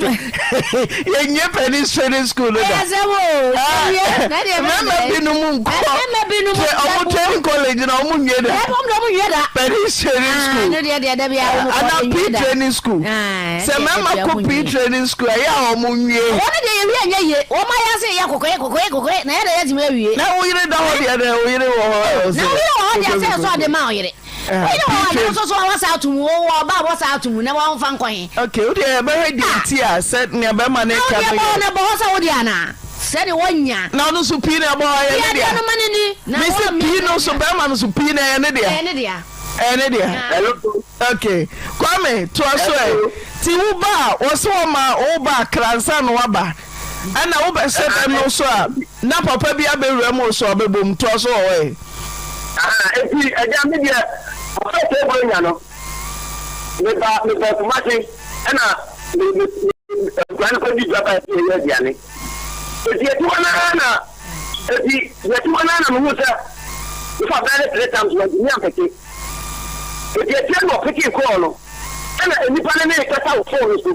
Yɛnwie panis training school no da. Mmarima binom nkɔ ɔmo training college na ɔmo nwie da. Panis training school anaa P training school. Sɛ mmarima kɔ P training school ɛyɛ a ɔmo nwie. Wɔn deɛ yɛwie anyɛ yie. Wɔn ayɛ ase yɛ kokoe kokoe kokoe na yɛ deɛ yɛtumi awie. Na wo yere da hɔ deɛ dɛ wo yere wɔ hɔ. Na wo yere wɔ hɔ deɛ sɛ ɛsɛ ɔde ma ɔyere. Woyere wɔ hɔ a na nso so wɔsa ato mu wɔ ɔba a wɔsa ato mu na wɔmfa nkɔ he. Okay, wo deɛ yɛbɛhwɛ deɛ nti a sɛ nea bɛrima no ka no yɛ. Na wo deɛ bɔ hɔ na bɔ hɔ sɛ wo deɛ anaa? Sɛdeɛ wɔnya. Na ɔno nso pii na ɛbɔ hɔ ɛyɛ ne dea. Pii adeɛ no ma no ni. Na Mese pii no nso bɛrima no nso pii na ɛyɛ ne dea. Ɛyɛ ne dea. Ɛyɛ ne dea. Hello. Okay, Kwame toa so ɛ. Ti wo ba a wɔse wɔma wo ba akra ansa na waba. Ɛna wobɛhyɛ dɛm no nso a na papa bi abɛwura mu so ɔbɛbom toa so wɔ hɔ ɛ. Aha, eti agya me deɛ ɔfɛ sɛ Buronya no meba meba Kumasi ɛna me me nkura no kɔdi dwa baa fie yɛ aduane. Eti yɛte hɔ naa na eti yɛte hɔ naa na mehu sɛ mefa bɛyɛ ne 3 times wantumi ampeke. Eti akyire na ɔpekee kɔɔ no ɛna nnipa no ne no kasa wɔ phone no so.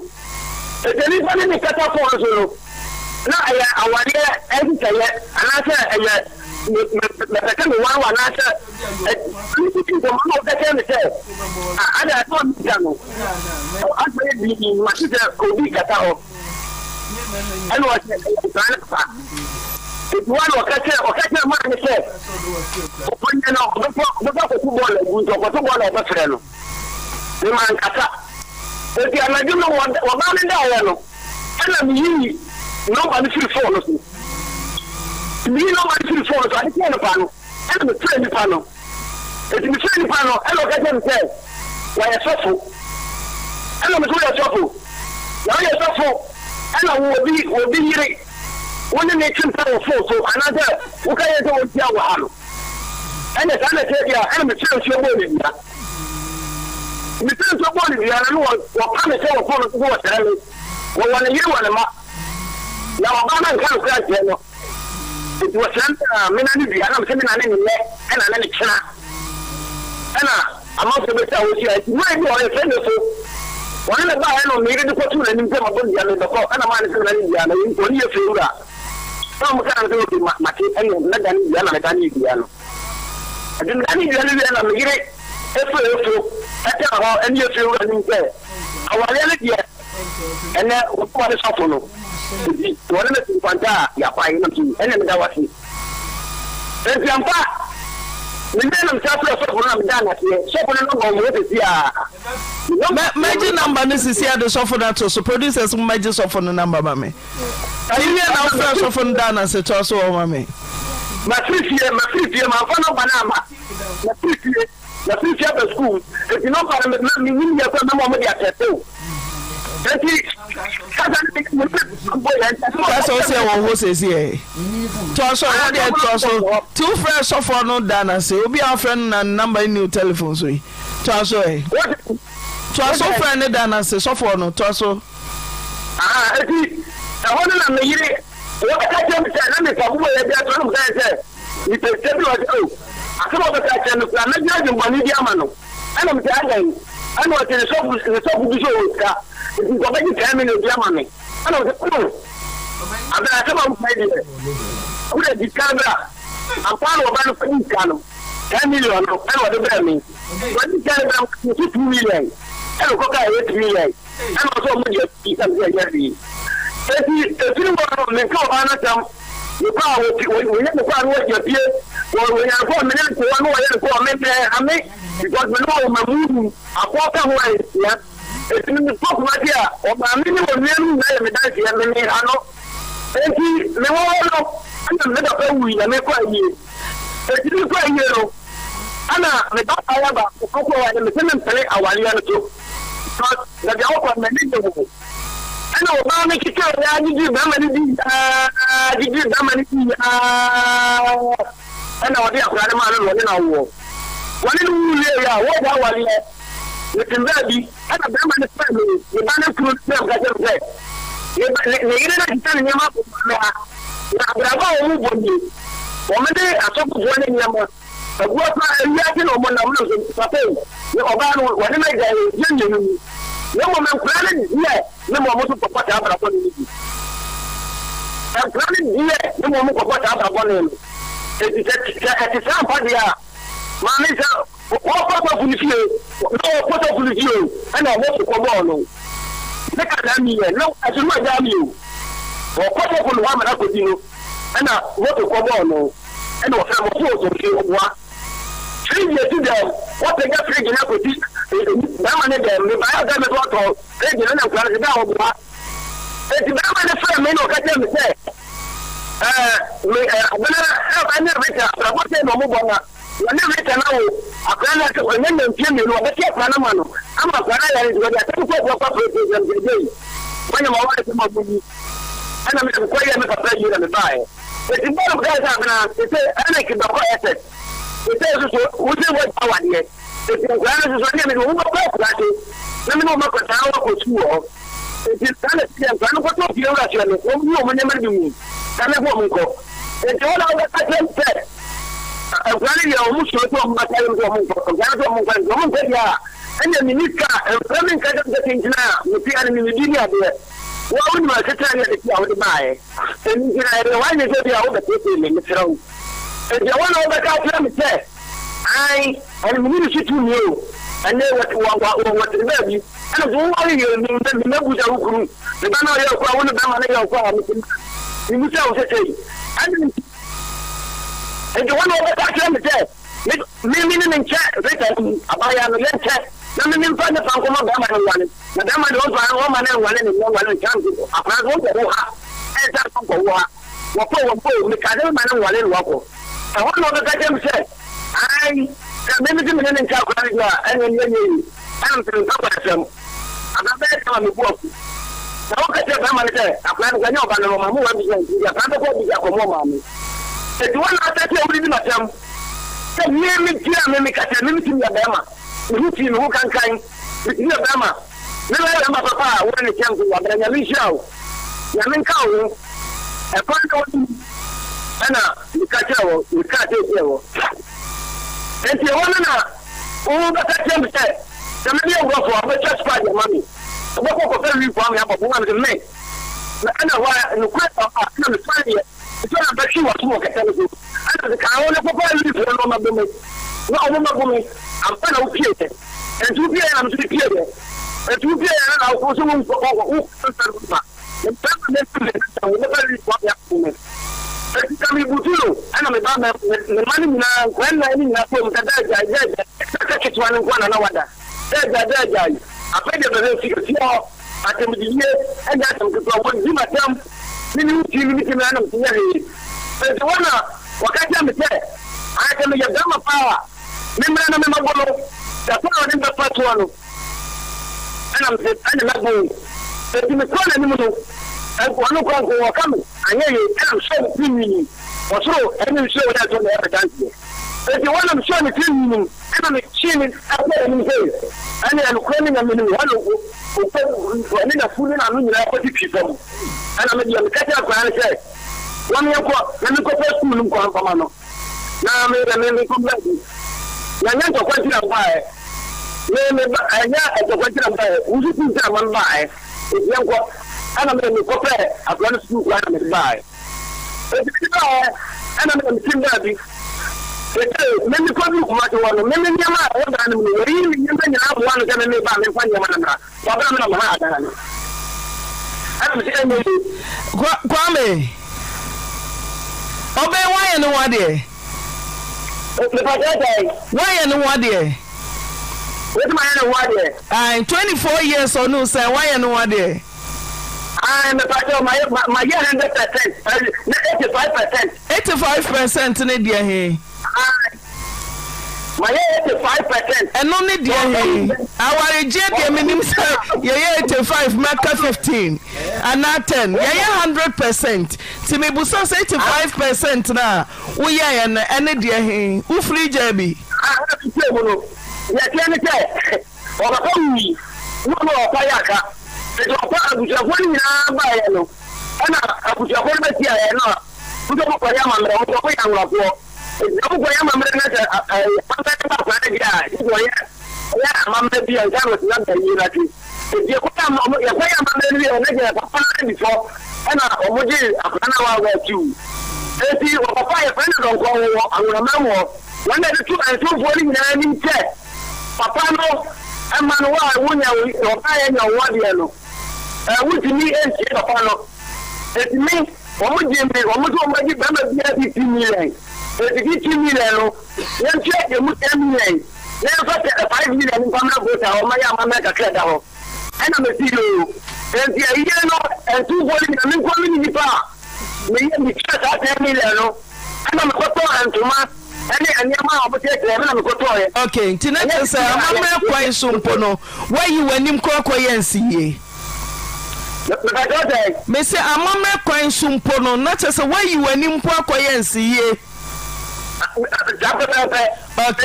Eti nnipa no ne no kasa phone no so no na ɛyɛ awareɛ nhyehyɛeɛ anaasɛ ɛyɛ me me mepɛ sɛ meware wo anaasɛ ɛ nkɔmmɔ na ɔka kyerɛ me sɛ ada ɛsɛ ɔmita no asɛ yɛ bii mate sɛ obi kasa hɔ ɛna ɔsɛ saa ne papa. Eti hɔ na ɔka kyerɛ maa ne sɛ ɔnyɛ no ɔbɛkɔ akɔto bɔɔl agu nti ɔkɔto bɔɔl a ɔbɛfrɛ no. Ne ma nkasa. Eti anadwo no wɔbaa ne daeɛ no ɛna meyii nɔmba no firi phone no so. Meyii nɔmba no firi phone no so ade kyɛɛ no pa no ɛna mefrɛ nipa no. Eti mefrɛ nipa no ɛna ɔka kyerɛ me sɛ wɔyɛ sɔfo. Ɛna me so woyɛ sɔfo. Na woyɛ sɔfo ɛna wo obi yere wo ne ne twe mpa wɔ phone so anaasɛ woka yɛ sɛ wɔntia wɔ ha no. Ɛna saa na ɛteɛ deɛ a ɛna mefrɛ nsuo bɔɔ ne dua. Mefrɛ nsuo bɔɔ ne dua no na wɔpa me sɛ wɔ phone no so sɛ wɔsrɛ me. Wɔwɔ ne yere wɔ ne mma. Na ɔbaa no anka nokorɛ ankyerɛ no. Nti wɔsrɛ me a mena ne dua na mesɛ mena ne nnɛ ɛna ne ne kyena. Ɛna amanfoɔ bɛsi a wɔhyia nti mmerɛ bi wɔ hɔ yɛfrɛ ne so. Wɔne me baeɛ no me yere de kɔtoo n'anim sɛ mabɔ dua mebɛkɔ ɛna maa ne sɛ mena ne dua na wɔne yɛ fie wura. Na wɔn kaa no sɛ okay mate ɛne mɛdane dua na medane dua no. Nti medane dua no wie na me yere efiri efo ɛtena hɔ ɛne efie wura nim sɛ awareɛ no deɛ ɛnɛ wɔn ne sɔfo no nti wɔne me nkwanta a yɛapae na nti ɛne meda wase. Nti ampa me wie na mesa frɛ sɔfo no na meda n'aseɛ sɔfo no nɔmba wɔn wɔ sisi a. Mɛgye namba no sisi a de sɔfo no ato so producers mo mɛgye sɔfo no namba ma me. Ti wie na wofrɛ sɔfo no da no ase toa so wɔ ma me. Mafiri fie mafiri fie mamfa nɔmba no amma mafiri fie mafiri fie aba sukuu nti nɔmba no me menim yɛ kɔ mɛma ɔmo de atɛte o nti kasa no me me bɔ yɛ nti Kasa wo sɛ wɔ hɔ sɛsi ɛ toa so wo deɛ toa so ti wofrɛ sɔfoɔ no da no ase obi a wofrɛ no na ne namba nni wo telephone so yi toa so ɛ toa so wofrɛ ne da no ase sɔfoɔ no toa so. Aha, eti ɛhɔ no na me yere wɔbɛka kyerɛ me sɛ na mefa bobɔ yɛ bi ato no mekae sɛ mepɛ sika bi na ɔsɛ o asɛm a ɔbɛka kyerɛ me koraa mɛgyina adwemmɔne bi ama no ɛna mesɛ adɛn ɛna ɔse ne sɔfo bi sɛ ɔwɔ sika nti nka ɔbɛgye 10 million bi ama me ɛna ɔsɛ o abɛ asɛm a wokae deɛ wode di sika no bra ampa na ɔba no kɔdi sika no 10 million no ɛna ɔde brɛ me ɔde sika no brɛ me so 2 million ɛna ɔkɔka 8 million ɛna ɔsɛ ɔmo de afi na mesɛ ɛnyɛ hwee eti efiri hɔ no menka ɔbaa no asɛm mekɔ a wɔti wɔnyɛ mekɔ a na wɔgye apue wɔ wɔnya nkɔ a mene nkoa na wɔyɛ nkoa me mɛ ame because me ne wɔn ma mu nu akɔ ka ho a nsia eti me mekɔ Kumasi a ɔmaame ne wɔn nua no nyinaa yɛ me danseɛ me me ha no eti me wɔ hɔ no ɛna me papa wui na mekɔ ayie eti mekɔ ayie no ɛna me ba ayɛ baako kɔkɔ wa ne me sɛ me mpene awareɛ no so because baabi a wɔkɔ no m'ani gye ho ɛna ɔbaa no kyekyɛ ɔyɛ agyegye bɛrima no di aa gyegye bɛrima no di aa ɛna ɔde akwadaa no maa no na ɔne no awoɔ wɔne no wu wie yɛ a wɔgya awareɛ metem baabi ɛna bɛrima no frɛ me ne ba no kunu no frɛ me ka kyerɛ me sɛ ne ba ne ne yere no akyekyɛ ne nneɛma akɔ maame ha na abrabɔ a wɔn bɔ nie wɔn de asɔfofoɔ ne nneɛma aguo pa ewiase na wɔn nam no so papa yi ne ɔbaa no wɔne no agya yɛ mmienu mu. Na mmom nkwadaa no deɛ ne ma wɔn nso kɔbɔ saa abra bɔne no bi. Nkwadaa no deɛ ne ma wɔn kɔbɔ saa abra bɔne no. Enti sɛ sɛ ɛte saa ampa deɛ a, maame sɛ wɔkɔ sɔfo no fie na wɔkɔ sɔfo no fie o, ɛna wɔn so kɔbɔɔ no. Ne kasa mi yɛ na ɛso no agya mi o. Wɔkɔ sɔfo no hɔ ama no akɔdi no, ɛna moto kɔbɔɔ no, ɛna wɔfrɛ mo so wɔ fie ɔboa. Fridge esi dɛm, wɔpagya fridge no akɔsi bɛrima no dɛm, mebaeɛ ɔsɛ me so ɔtɔ fridge no na nkwadaa no sɛ da a ɔboa. Enti bɛrima no frɛ me na ɔka kyerɛ me sɛ ɛɛ me ɛɛ abena ɛne Rita abrabɔ sɛ na ɔmo bɔ na wɔne Rita no awo akwadaa no ase ɔnyɛ nya mfie mmienu ɔbɛte akwadaa no ama no ama akwadaa no ayare nti wɔde asɛm kɔ kɔ kɔ president sɛ gye wɔnyɛ ma wɔayɛ sɛ ma ɔmo yi ɛna me kɔ yɛ me papa yie na me baeɛ. Enti Baruk kae sɛ, Abena, seesei Eric bɛkɔ SS. Seesei nso so, wose woagya awadeɛ. Enti nkwadaa no nso so, ɛnneɛ mede wɔn bɛkɔ akuraase, na me ne wɔn akɔtena na wɔakɔ sukuu wɔ hɔ. Enti saa na ɛte sɛ nkwadaa no kɔtɔ fie wura soɛ no, wɔnyi wɔn nneɛma no bi ngu mu, na memfa wɔn nkɔ. Enti hɔ na wobɛka kyerɛ me sɛ, Nkwadaa no deɛ, wɔn suro sɛ wɔbɛka yɛn sɛ wɔnkɔ. Nkwadaa no sɛ wɔnkɔ, enti wɔnkɔ deɛ a, ɛnneɛ menni sika a, mfrɛ me nka kyerɛ me sɛ kyenkyena a mete ha no menni bi ne adeɛ. Wo ara wonim asetena ne adekyee a wode baeɛ. Ɛno nti na ɛyɛ w'adwene sɛ ebia wobɛteetee me, mesrɛ wo. Enti ɛhɔ na wobɛka akyerɛ me sɛ, Aane, ɛno menni ne so tumi o, ɛnne wɔte wɔ wɔ wɔ wɔte baabi, ɛna nso woware yɛ me me mɛbu sɛ wo kunu, me ba na ɔyɛ ɔkɔ a wo ne bɛrima no yɛ ɔkɔ a mete mebu sɛ wo sesei. Ɛno nti, enti hɔ na wobɛka akyerɛ me sɛ, Me me me ne no nkyɛ Rita no mu, abaayewa no, yɛnkyɛ, na me memfa ne fa nkɔma barima no nware, na barima deɛ ɔmfa ɔmma no nware ne mma nware nsa nso, akwadaa nso ɔnkɔwo ha, ɛnsa nso nkɔwo ha, wɔpɛ o wɔmpɛ o, mekaa sɛ mema no nware no wakɔ. Ɛhɔ na ɔbɛka kyerɛ me sɛ, Ae, sɛ me mese me ne no nkyɛ akwadaa no deɛ a, ɛnneɛ ɛnyɛ yie. Ɛna mese memfa kɔ asɛm. Anaa bɛyɛ dɛn ma me bo afu? Na woka kyerɛ barima no sɛ, Akwadaa no, sɛ ɛnyɛ ɔba no no, ɔma mo 1% nti akwadaa no bɛkɔ abisa akɔma ɔmaame. Enti wɔn na asɛ sɛ wodidi m'atɛm sɛ me me ti a me meka sɛ me metumi yɛ barima, me ho fi, me ho kankan, metumi yɛ barima, me mɛyɛ barima papa a wone ne kyɛm so wabra Nyame nhyira wo, Nyame nka wo ho, ɛkwan na wodi mu ɛna meka kyerɛ wɔ, meka sɛ kyerɛ wɔ. Enti ɛhɔ no na wobɛka kyerɛ me sɛ sɛ mebɛyɛ wurɔfo a wobɛtwa squad ama me, wobɛkɔ kɔpɛ wifo ama me abɔ bo ma me sɛ me, ɛna hɔ a nokorɛ papa na mesɔre deɛ Nso na bɛhwe w'asom wɔ kɛtɛ no so, ɛna dze kaa ho no kɔfaa Lewifoɔ no ɔma bome, na ɔmo ma bome, ampa na wopieeɛ, nti wopieeɛ na me nso mepieeɛ, nti wopieeɛ no na wo nso wo nkɔ wo wo nsa no ma, me bɛma me nsa me nsa wo bɛfa Lewifoɔ me abome, nti ka me butu no, ɛna me ba me me mma no nyinaa nkwadaa nnan no nyinaa kɔɔ mu sɛ daa gyae daa gyae, na sɛ ketewa no nko na na wada, daa gyae daa gyae, afei deɛ bɛhwɛ fi efie hɔ. Atɛmdidie nyɛ asɛm ketewa, wɔdi m'atɛm, me ne wo ti me ti me anom nyɛ hwee. Enti wɔn na wɔka kyerɛ me sɛ, Ayɛ sɛ meyɛ barima paa a, memmra na memmɛbɔ no, da koro a ɔde me bɛfa toɔ no, ɛna mese, ɛne mɛbɔ o. Enti mekɔɔ n'anim no, ɔno nko nko ɔka me, anyɛ yei, ɛna mesɔɔ ne tiri nwi mu, ɔsoro ne nsuo a wɔde ato na ɛyɛ me danseɛ. Enti hɔ na mesɔɔ ne tiri nwi mu, ɛna metwee ne nsa kɔɔ n'anim sɛ, Ɛnneɛ nokorɛ ne Nyame no, hɔ na ɔne n'afu ne n'ano nyinaa kɔsi twi fam. Ɛna me deɛ meka kyerɛɛ akwadaa no sɛ, wɔn yɛnkɔ na menkɔpɛ sukuu no nkwa mfama no, na me deɛ me menkɔ baabi. Na ɛnyɛ ntɔkwa nti na mebaeɛ. Me me ba ɛnyɛ ntɔkwa nti na mebaeɛ, wo sukuu nti na mebaeɛ. Enti yɛnkɔ. Ɛna me deɛ mekɔpɛɛ akwadaa no sukuu kwan na mede baeɛ. Enti mede baeɛ, ɛna me deɛ metim baabi. Seesei me mekɔduru Kumasi hɔ no, me me nneɛma a ɛwɔ dan no mu no, wɔayi me nneɛma nyinaa aboa ano sɛ me meba a memfa nneɛma no mmra. Wɔabrɛ me na mehaa dan no. Ɛna mese ɛnyɛ yie. Kwa Kwame, ɔbɛn woayɛ ne ho adeɛ? Mepa kyɛw sɛn? Woayɛ ne ho adeɛ? Wotumi ayɛ ne ho adeɛ? Ae, 24 years ɔne wo sɛn, woayɛ ne ho adeɛ? Ae, mepa kyɛw, mayɛ mayɛ 100%, na 85%. 85% ne deɛ he? Ae, mayɛ 85%. Ɛno ne deɛ he? Awaregyeɛ deɛ menim sɛ yɛyɛ 85 mɛka 15 anaa 10, yɛyɛ 100%. Nti mebusa sɛ 85% no a woyɛeɛ no ɛne deɛ he? Wofiri gyaa bi? Ah, na metie mu no, deɛ ɛteɛ ne sɛ, ɔpapa wui, na ɔne ɔpa yɛ aka. Nti ɔpa abusuafoɔ no nyinaa baeɛ no, ɛna abusuafoɔ no bɛhyiaeɛ na nso ɔmo kɔyɛ amammerɛ, ɔmo nso ɔmo yɛ anworafoɔ. Nti ɔmo kɔyɛ amammerɛ na sɛ amammerɛ no ba akwadaa no deɛ a, gye sɛ ɔyɛ ɔyɛ amammerɛ bi ansa na ɔtumi aba ayie no ase. Enti yɛkɔyɛ ama ɔmo yɛkɔyɛ amammerɛ no wieɛ na gyɛ papa no adi fɔ ɛna ɔmo gyee akwadaa no a wawa tuu. Enti wɔ papa a yɛfrɛ no Dɔnkɔ wɔwɔ Anwonaman mu hɔ. Wɔn na ɛde to nsomfoɔ no nyinaa anim sɛ papa no mma no wo a wonya ɔbaa yɛ nya wo adeɛ no ɛɛ wontumi nsie papa no. Enti me wɔn gyee me wɔn nso wɔn agye bɛrima biara 15 million. Enti 15 million no yɛntua emu 10 million. Na yɛmfa sɛ 5 million mfa mmra Volta hɔ mmɛyɛ amammerɛ kakra ɛda hɔ. Ɛna mese yoo. Enti ayie no ntumfoɔ no nyinaa, me nkoa mene nipa a meyɛ metua saa 10 million no. Ɛna mekɔtɔɔ ntoma ɛne nneɛma a wɔkyerɛkyerɛ me na mekɔtɔɔeɛ. Ok, nti na kyerɛ sɛ amammerɛ kwan so mpo no, woayi w'anim koraa kɔyɛ nsiyie? Mepa kyɛw sɛn? Mese amammerɛ kwan so mpo no, na kyerɛ sɛ woayi w'anim mpo akɔyɛ nsiyie? Saa pɛpɛɛpɛ. Ok.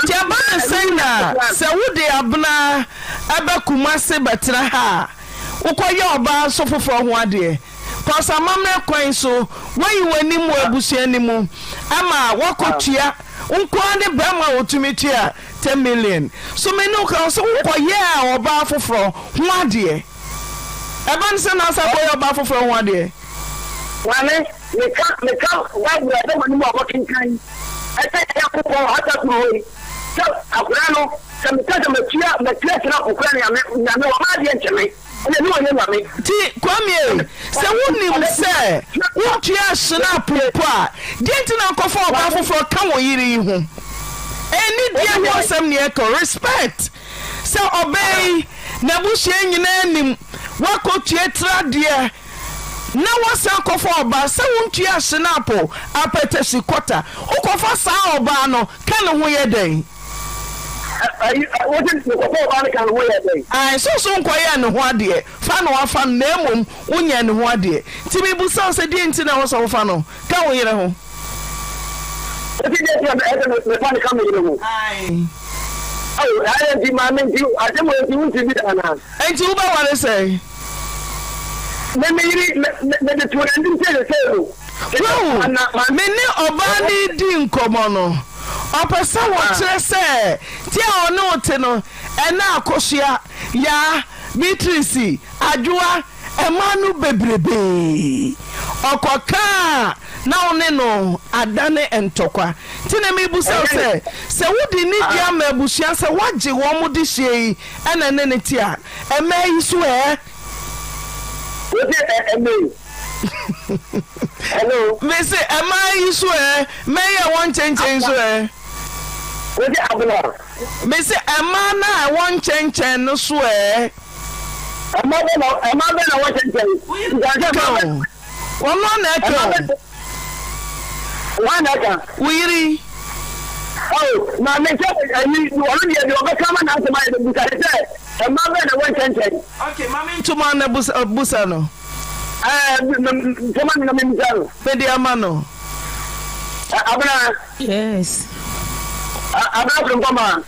Nti ɛba no sɛn na sɛ wode abena ba Kumase bɛtena ha a, wokɔyɛ ɔbaa nso foforɔ ho adeɛ? Cos amammerɛ kwan so, woayi w'anim wɔ abusua no mu ama woakɔtua, wo nko ara ne barima a ɔtumi tua 10 million. So me ne wo ka, ɔse wokɔyɛɛ ɔbaa foforɔ ho adeɛ. Ɛba no sɛn na wosan kɔyɛ ɔbaa foforɔ ho adeɛ? Maame, meka, meka Bible a ɛda m'anim a wɔkenkan ɛsɛ Nyankopɔn hata koro hɔ yi, sɛ akwadaa no, sɛ meka sɛ matua, matua srafo koraa Nyame, Nyame wama adeɛ nkyɛ me, ɛnna ne ɔnyɛ Nyame. Nti Kwame ei, sɛ wonim sɛ wontua Schnapp mpo a, deɛ nti na wokɔfa ɔbaa foforɔ ka wo yere yi ho? Anidie ho asɛm ne yɛka o, respect! Sɛ ɔbaa yi, n'abusua nyinaa nim, woakɔtua tiri adeɛ, na woasan akɔfa ɔbaa sɛ wontua hyenapo apɛtɛhye kɔta wokɔfa saa ɔbaa no ka ne ho yɛ dɛn? Wose mekɔfa ɔbaa no ka ne ho yɛ dɛn? Ae sɛ ɔso nkɔyɛɛ ne ho adeɛ fa na wafa no na mmom wonyɛɛ ne ho adeɛ nti mebusa wo sɛ deɛn nti na ɛwɔ sɛ wofa no ka wo yere ho? Wose deɛn nti na ɛsɛ mefa no ka me yere ho? Ae. Ao ayɛ nti maame nti asɛm wei nti wonte bi da anaa? Nti wobɛware sɛn? Me me yere me me mede too n'anim sɛ sesei no. Wahu, me ne ɔbaa no redi nkɔmmɔ no, ɔpɛ sɛ wɔkyerɛ sɛ te a ɔne wo te no, ɛna Akosua, Yaa, Beatrice, Adwoa, mmaa no bebrebee. Ɔkɔka a, na wo ne no adane ntɔkwa. Nti na merebisa wo sɛ, sɛ wode nidie ama abusua sɛ woagye wɔn dehyeɛ yi na ɛne no te a, mmaa yi so ɛ? Wose ɛ ɛmɛ yi. Hello. Mese ɛmaa yi so ɛ, mmaa yi a ɛwɔ nkyɛnkyɛn yi so ɛ. Wose abena. Mese ɛmaa no a ɛwɔ nkyɛnkyɛn no so ɛ. Ɛmaa bɛ na ɛmaa bɛ na ɛwɔ nkyɛnkyɛn. Ka o. Ɔno na ɛka o. Hwan na ɛka? Wo yere yi. Oh, maame sɛ ɛyi ɔno deɛ deɛ ɔbɛka ama n'asɛm ayɛ dɛ busa ne sɛ mmaa bɛn na ɛwɔ nkyɛnkyɛn. Okay, maame ntoma na busa busa no. Ɛɛ ntoma no na memmisa no. Mede ama no. Abena. Yes. Abena Frimpɔma.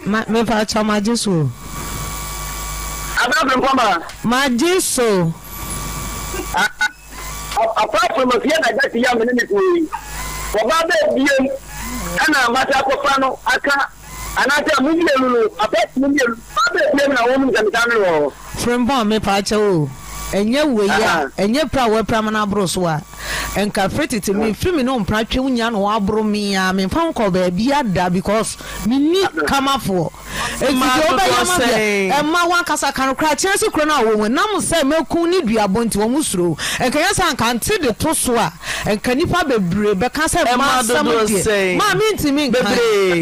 Ma mepa kyɛw magye so o. Abena Frimpɔma. Magye so. Apart from afie na agya te yi a me ne no te hɔ yi, ɔbaa bɛɛ biom ɛna masa akɔfa no aka anaasɛ mo mmienu no, apart mo mmienu, ɔbaa bɛɛ biom na wɔn sɛ mesan ne no wɔ hɔ. Frimpong mepaakyɛw o, ɛnyɛ wei a, ɛnyɛ pira a wapira me no aboro so a, nka firi tete me firi me ne wo mpena twam nya na waboro me a, memfa wo nkɔ baabiara da because menni kamafoɔ. Enti deɛ wobɛyɛ ama deɛ, ɛmma w'ankasa ka no koraa. Kyerɛ sɛ kuro no a wɔwɔ mu, ɛnam sɛ mɛku ne duabɔ nti wɔn suro wo. Nka ɛnyɛ saa nka nte de to so a, nka nnipa bebree bɛka sɛ mma asɛm deɛ, maa mentumi nka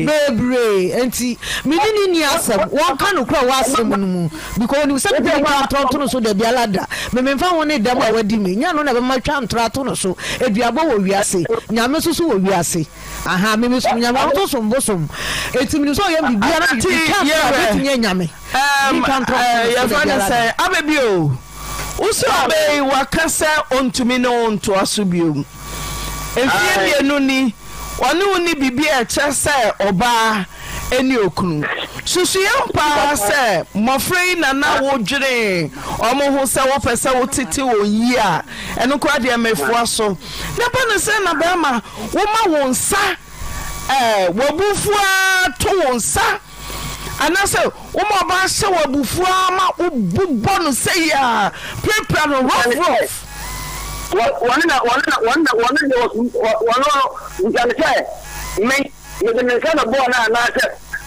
bebree. Enti me ne no nni asɛm. Wɔnka nokorɛ a ɛwɔ asɛm no mu because ɔnim sɛ mentumi ntwa ntorɔ nto no so dabiara da. Me memfa ho ne dɛm a wadi me, nyɛ ɛno na ɛbɛma matwa ntorɔ ato no so. Aduabɔ wɔ wiase, Nyame nso so wɔ wiase. Ahaa me me som nyame ɔno nso som bosom eti menim sɛ ɔyɛ biribiara na Nti metwa ntorɔ a yɛhwɛ bɛtumi anya me ɛɛm metwa ntorɔ ɛɛ nto no so da yɛfrɛ no biara da. sɛn abɛ bio wo se ɔbɛ yi waka sɛ ɔntumi ne wo ntoa so biom mfie mmienu ni ɔne wo ni biribi a ɛkyerɛ sɛ ɔbaa ɛne okunu susuiɛ paa sɛ mmɔfra yi na na wodwene wɔn ho sɛ wopɛ sɛ wotete wɔn yie a ɛno koraa deɛ mefoa so Na ba no sɛ na bɛrima woma wo nsa eh, w'abufuo ara to wo nsa. Anaasɛ woma ɔbaa hyɛ wo abufuo ara ma wobobɔ no sɛi a, pirapira no rough rough. Wɔne na wɔne na wɔne na wɔne deɛ wɔne no bisa no sɛ, Me, mede me nsa na bɔɔ no anaasɛ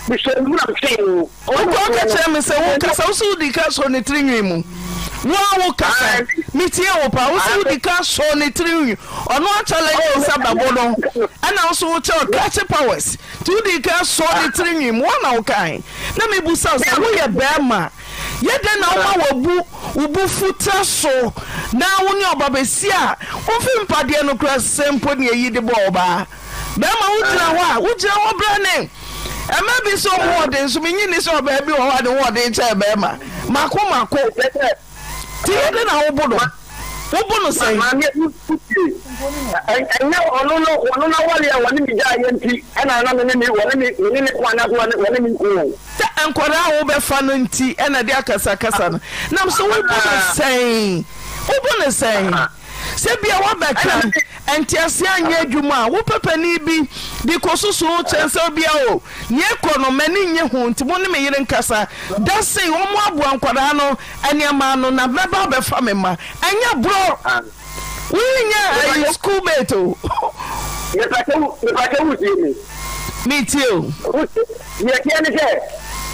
mehyɛɛ ne mu na metwee no? Wokɔ ka kyerɛ me sɛ wokasa wo sɛ wodi ka sɔ ne tiri nwi mu. Wo a wokasa metie wo paa wo sɛ wodi ka sɔ ne tiri nwi ɔno achallenge wo sɛ bɛbo no ɛna wo so wokyɛ ɔkrakye powers nti wodi ka sɔ ne tiri nwi mu woa na wokae na mebusa wo sɛ woyɛ bɛrima yɛ dɛn na woma wabu wo bo fu tra so na wo ne ɔba bɛsi a womfi mpadeɛ no kora sɛ mpo ne ayi de bɔ ɔbaa Bɛrima wo gyina hɔ a wo gyina hɔ brɛ ne ɛmɛ bi sɛ ɔmo wɔ den so menyi ni sɛ ɔbaa bi wɔ hɔ a ne ho ɔden kyɛn bɛrima mako mako ti yɛ de na wo bo no wo bo no sɛn. Maame wotie ɛnyɛ ɔno no ɔno na wale a wɔne me gyaa yɛ nti ɛna na me ne ne wɔne me me ne ne ko anaasɛ wɔne wɔne me nko o. Sɛ nkwadaa a wobɛfa no nti ɛna de akasakasa no nam so wo bo no sɛn wo bo no sɛn. Sɛ ebia woabɛka ntease anyɛ adwuma a, wo pɛpɛni bi de kɔsusu ho kyɛn sɛ obia o, nea ɛkɔ no m'ani nnye ho nti mo ne me yere nkasa da sei, wɔmmoaboa nkwadaa no nneɛma ano na mɛba abɛfa me mma. Ɛnyɛ borɔ. Woi nyɛ ayi school mate o. Mepakyɛ wotie me? Metie o. Deɛ ɛteɛ ne sɛ,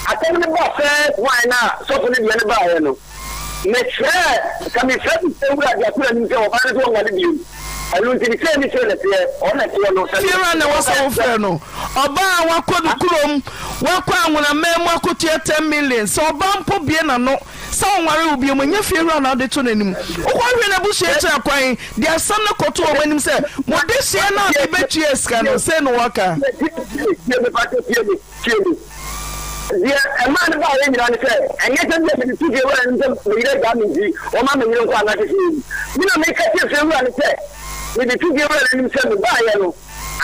asɛm no ba first one no a sɔfo no deɛ no baeɛ no, Mesrɛɛ, sɛ mefrɛ me fie wura de ato n'anim sɛ ɔbaa no sɛ ɔnware bio. Ɛno nti, ne sei ne sei na ɛteɛ, ɔno na ɛteɛ no, sɛ Fiewura na ɛwɔ sɛ wofrɛ no. Ɔbaa a wakɔ ne kurom, wakɔ anwonaman mu akɔtua 10 million, sɛ ɔbaa mpo bue n'ano sɛ ɔnware wo bio, ɛnyɛ fiewura na wode to n'anim. Wokɔhwehwɛ n'abusua akyiri akwan de asɛm no kɔto wɔn anim sɛ, mo dehyeɛ no a mebɛtua sika no, sei na wɔka. Tie, tie, tie me, pakyɛ tie me, tie me. Deɛ ɛmaa no baeɛ nyinaa ne sɛ, ɛnyɛ sɛ ebia mede to fiewura no anim sɛ me yere agyaa me nti, wɔma me yere nkɔ anaasɛ sei. Me na meka kyerɛɛ fiewura no sɛ, mede to fiewura no anim sɛ mebaeɛ no,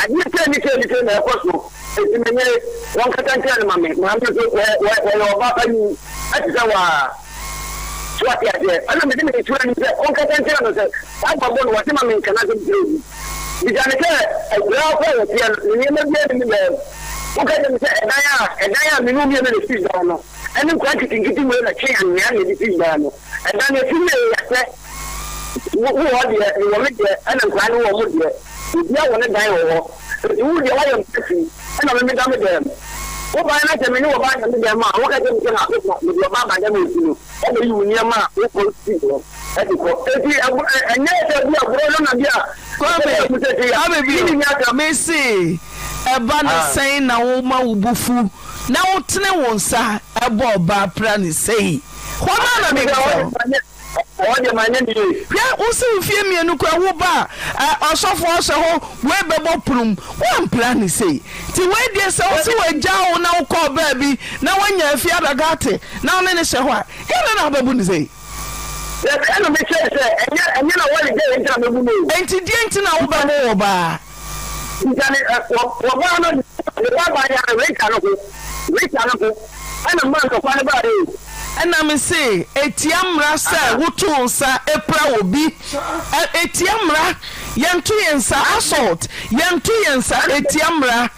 adeɛ sei ne sei ne sei na ɛrekɔ so, enti me yere, wɔnkasa nkyerɛ no ma me. Maame nso, ɔyɛ ɔbaa panin te sɛ wo ara. So wate aseɛ? Ɛna mede me to anim sɛ ɔnkasa nkyerɛ no sɛ saa abrabɔ no, wɔse ma menka n'asɛm nkyerɛ obi. Bisa no sɛ, Akuraa koro a wɔteɛ no, ne nneɛma biara nni mu dɛn? Woka kyerɛ me sɛ ɛdan a ɛdan a me ne wo mmienu na esii dan no, ɛne nkwadaa nketenkete wei na ɛtwe anwea na yɛde sii dan no. Ɛdan no, esi wieeɛ yɛakyɛ. Wo wowɔ wo deɛ, mewɔ me deɛ, ɛna nkwadaa no wɔ wɔn deɛ. Obiara wɔ ne dan wɔ hɔ. Enti wo deɛ woayɛ mpati, ɛna me meda me dan mu. Wobaeɛ na sɛ me ne ɔbaa da me dan mu a, woka kyerɛ me sɛ m'asetra, mede ɔbaa aba dan mu nti no, woabɛyi wo nneɛma a wokɔ sii hɔ de kɔ. Enti ɛnyɛ sɛ bi a borɔ no na bi a Kwame, Kwame bio, mese ɛba no sɛn na woma wo bo fu na wotene wo nsa bɔ ɔbaa pra no sei? Hɔ no ara na mebisa wo. Hwɛ, wo se wo fie mmienu koraa wo ba a, ɔsɔfoɔ ɔhyɛ hɔ, wei bɛbɔ pono mu, woampra no sei. Nti wei deɛ sɛ wo se wagyaa wo na wokɔɔ baabi na woanya afie adagate na wo ne no hyɛ hɔ a, yɛ dɛn na wobɛbu no sei? Dabi, ɛna mekyerɛɛ sɛ ɛnyɛ ɛnyɛ na wɔyɛ dɛn nti na mɛbu no o. Enti deɛn nti na wobɛbo wo ba? Bisa ne ɛ wɔ wɔbaa no ne ba baa yɛ Rita no ho Rita no ho ɛna mmaa ntɔkwa no baeɛ o. Ɛna mese ɛtia mmara sɛ woto wo nsa pira obi ɛ ɛtia mmara yɛnto yɛn nsa assault yɛnto yɛn nsa ɛtia mmara.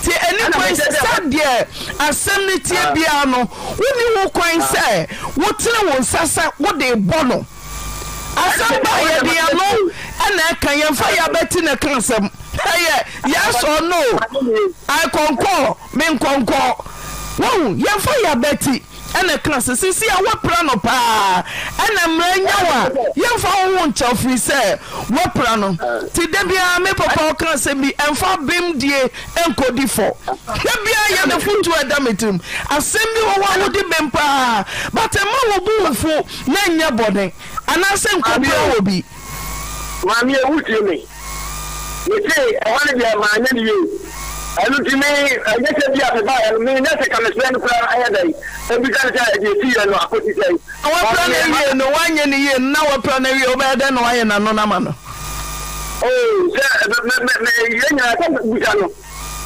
Nti ɛni kwan sɛ deɛ asɛm no teɛ biara no, wonni ho kwan sɛ wotene wo nsa sɛ wode rebɔ no. Asɛm ba a, yɛde yɛn ano na ɛka, yɛmfa yɛn abati na ɛka asɛm. Ɛyɛ yes or no, I concur, menkɔnkɔ. Woahu, yɛmfa yɛn abati. Ɛna ɛka sɛ, Seesei a woapira no paa, ɛna mmara nya wo a, yɛmfa wo ho nkyɛ wo firi sɛ woapira no. Nti da biara me papa ɔka asɛm bi, ɛmfa bem die nkɔdi fɔ. Da biara yɛ ne fotuo a ɛda me tirim. Asɛm bi wɔ hɔ a wodi bem paa, but mma wo bo mfu na nyɛ bɔne anaasɛ nkɔpira obi. Maame a wotie me. Mese ɛhɔ no deɛ manyɛ no yie. Ɛno nti me, ɛnyɛ sɛ bi a mebaeɛ no, me na sɛ ka mesrɛ no koraa ɛyɛ dɛn? Ɛbisa no sɛ deɛ ɛsiiɛ no akɔsi sɛn? Na wapra no awie no, woanyɛ no yie no, na wapra no awie, wobɛyɛ dɛn na woayɛ n'ano no ama no? Oh, sɛ mɛ mɛ mɛ yɛn nyinaa sɛ bisa no,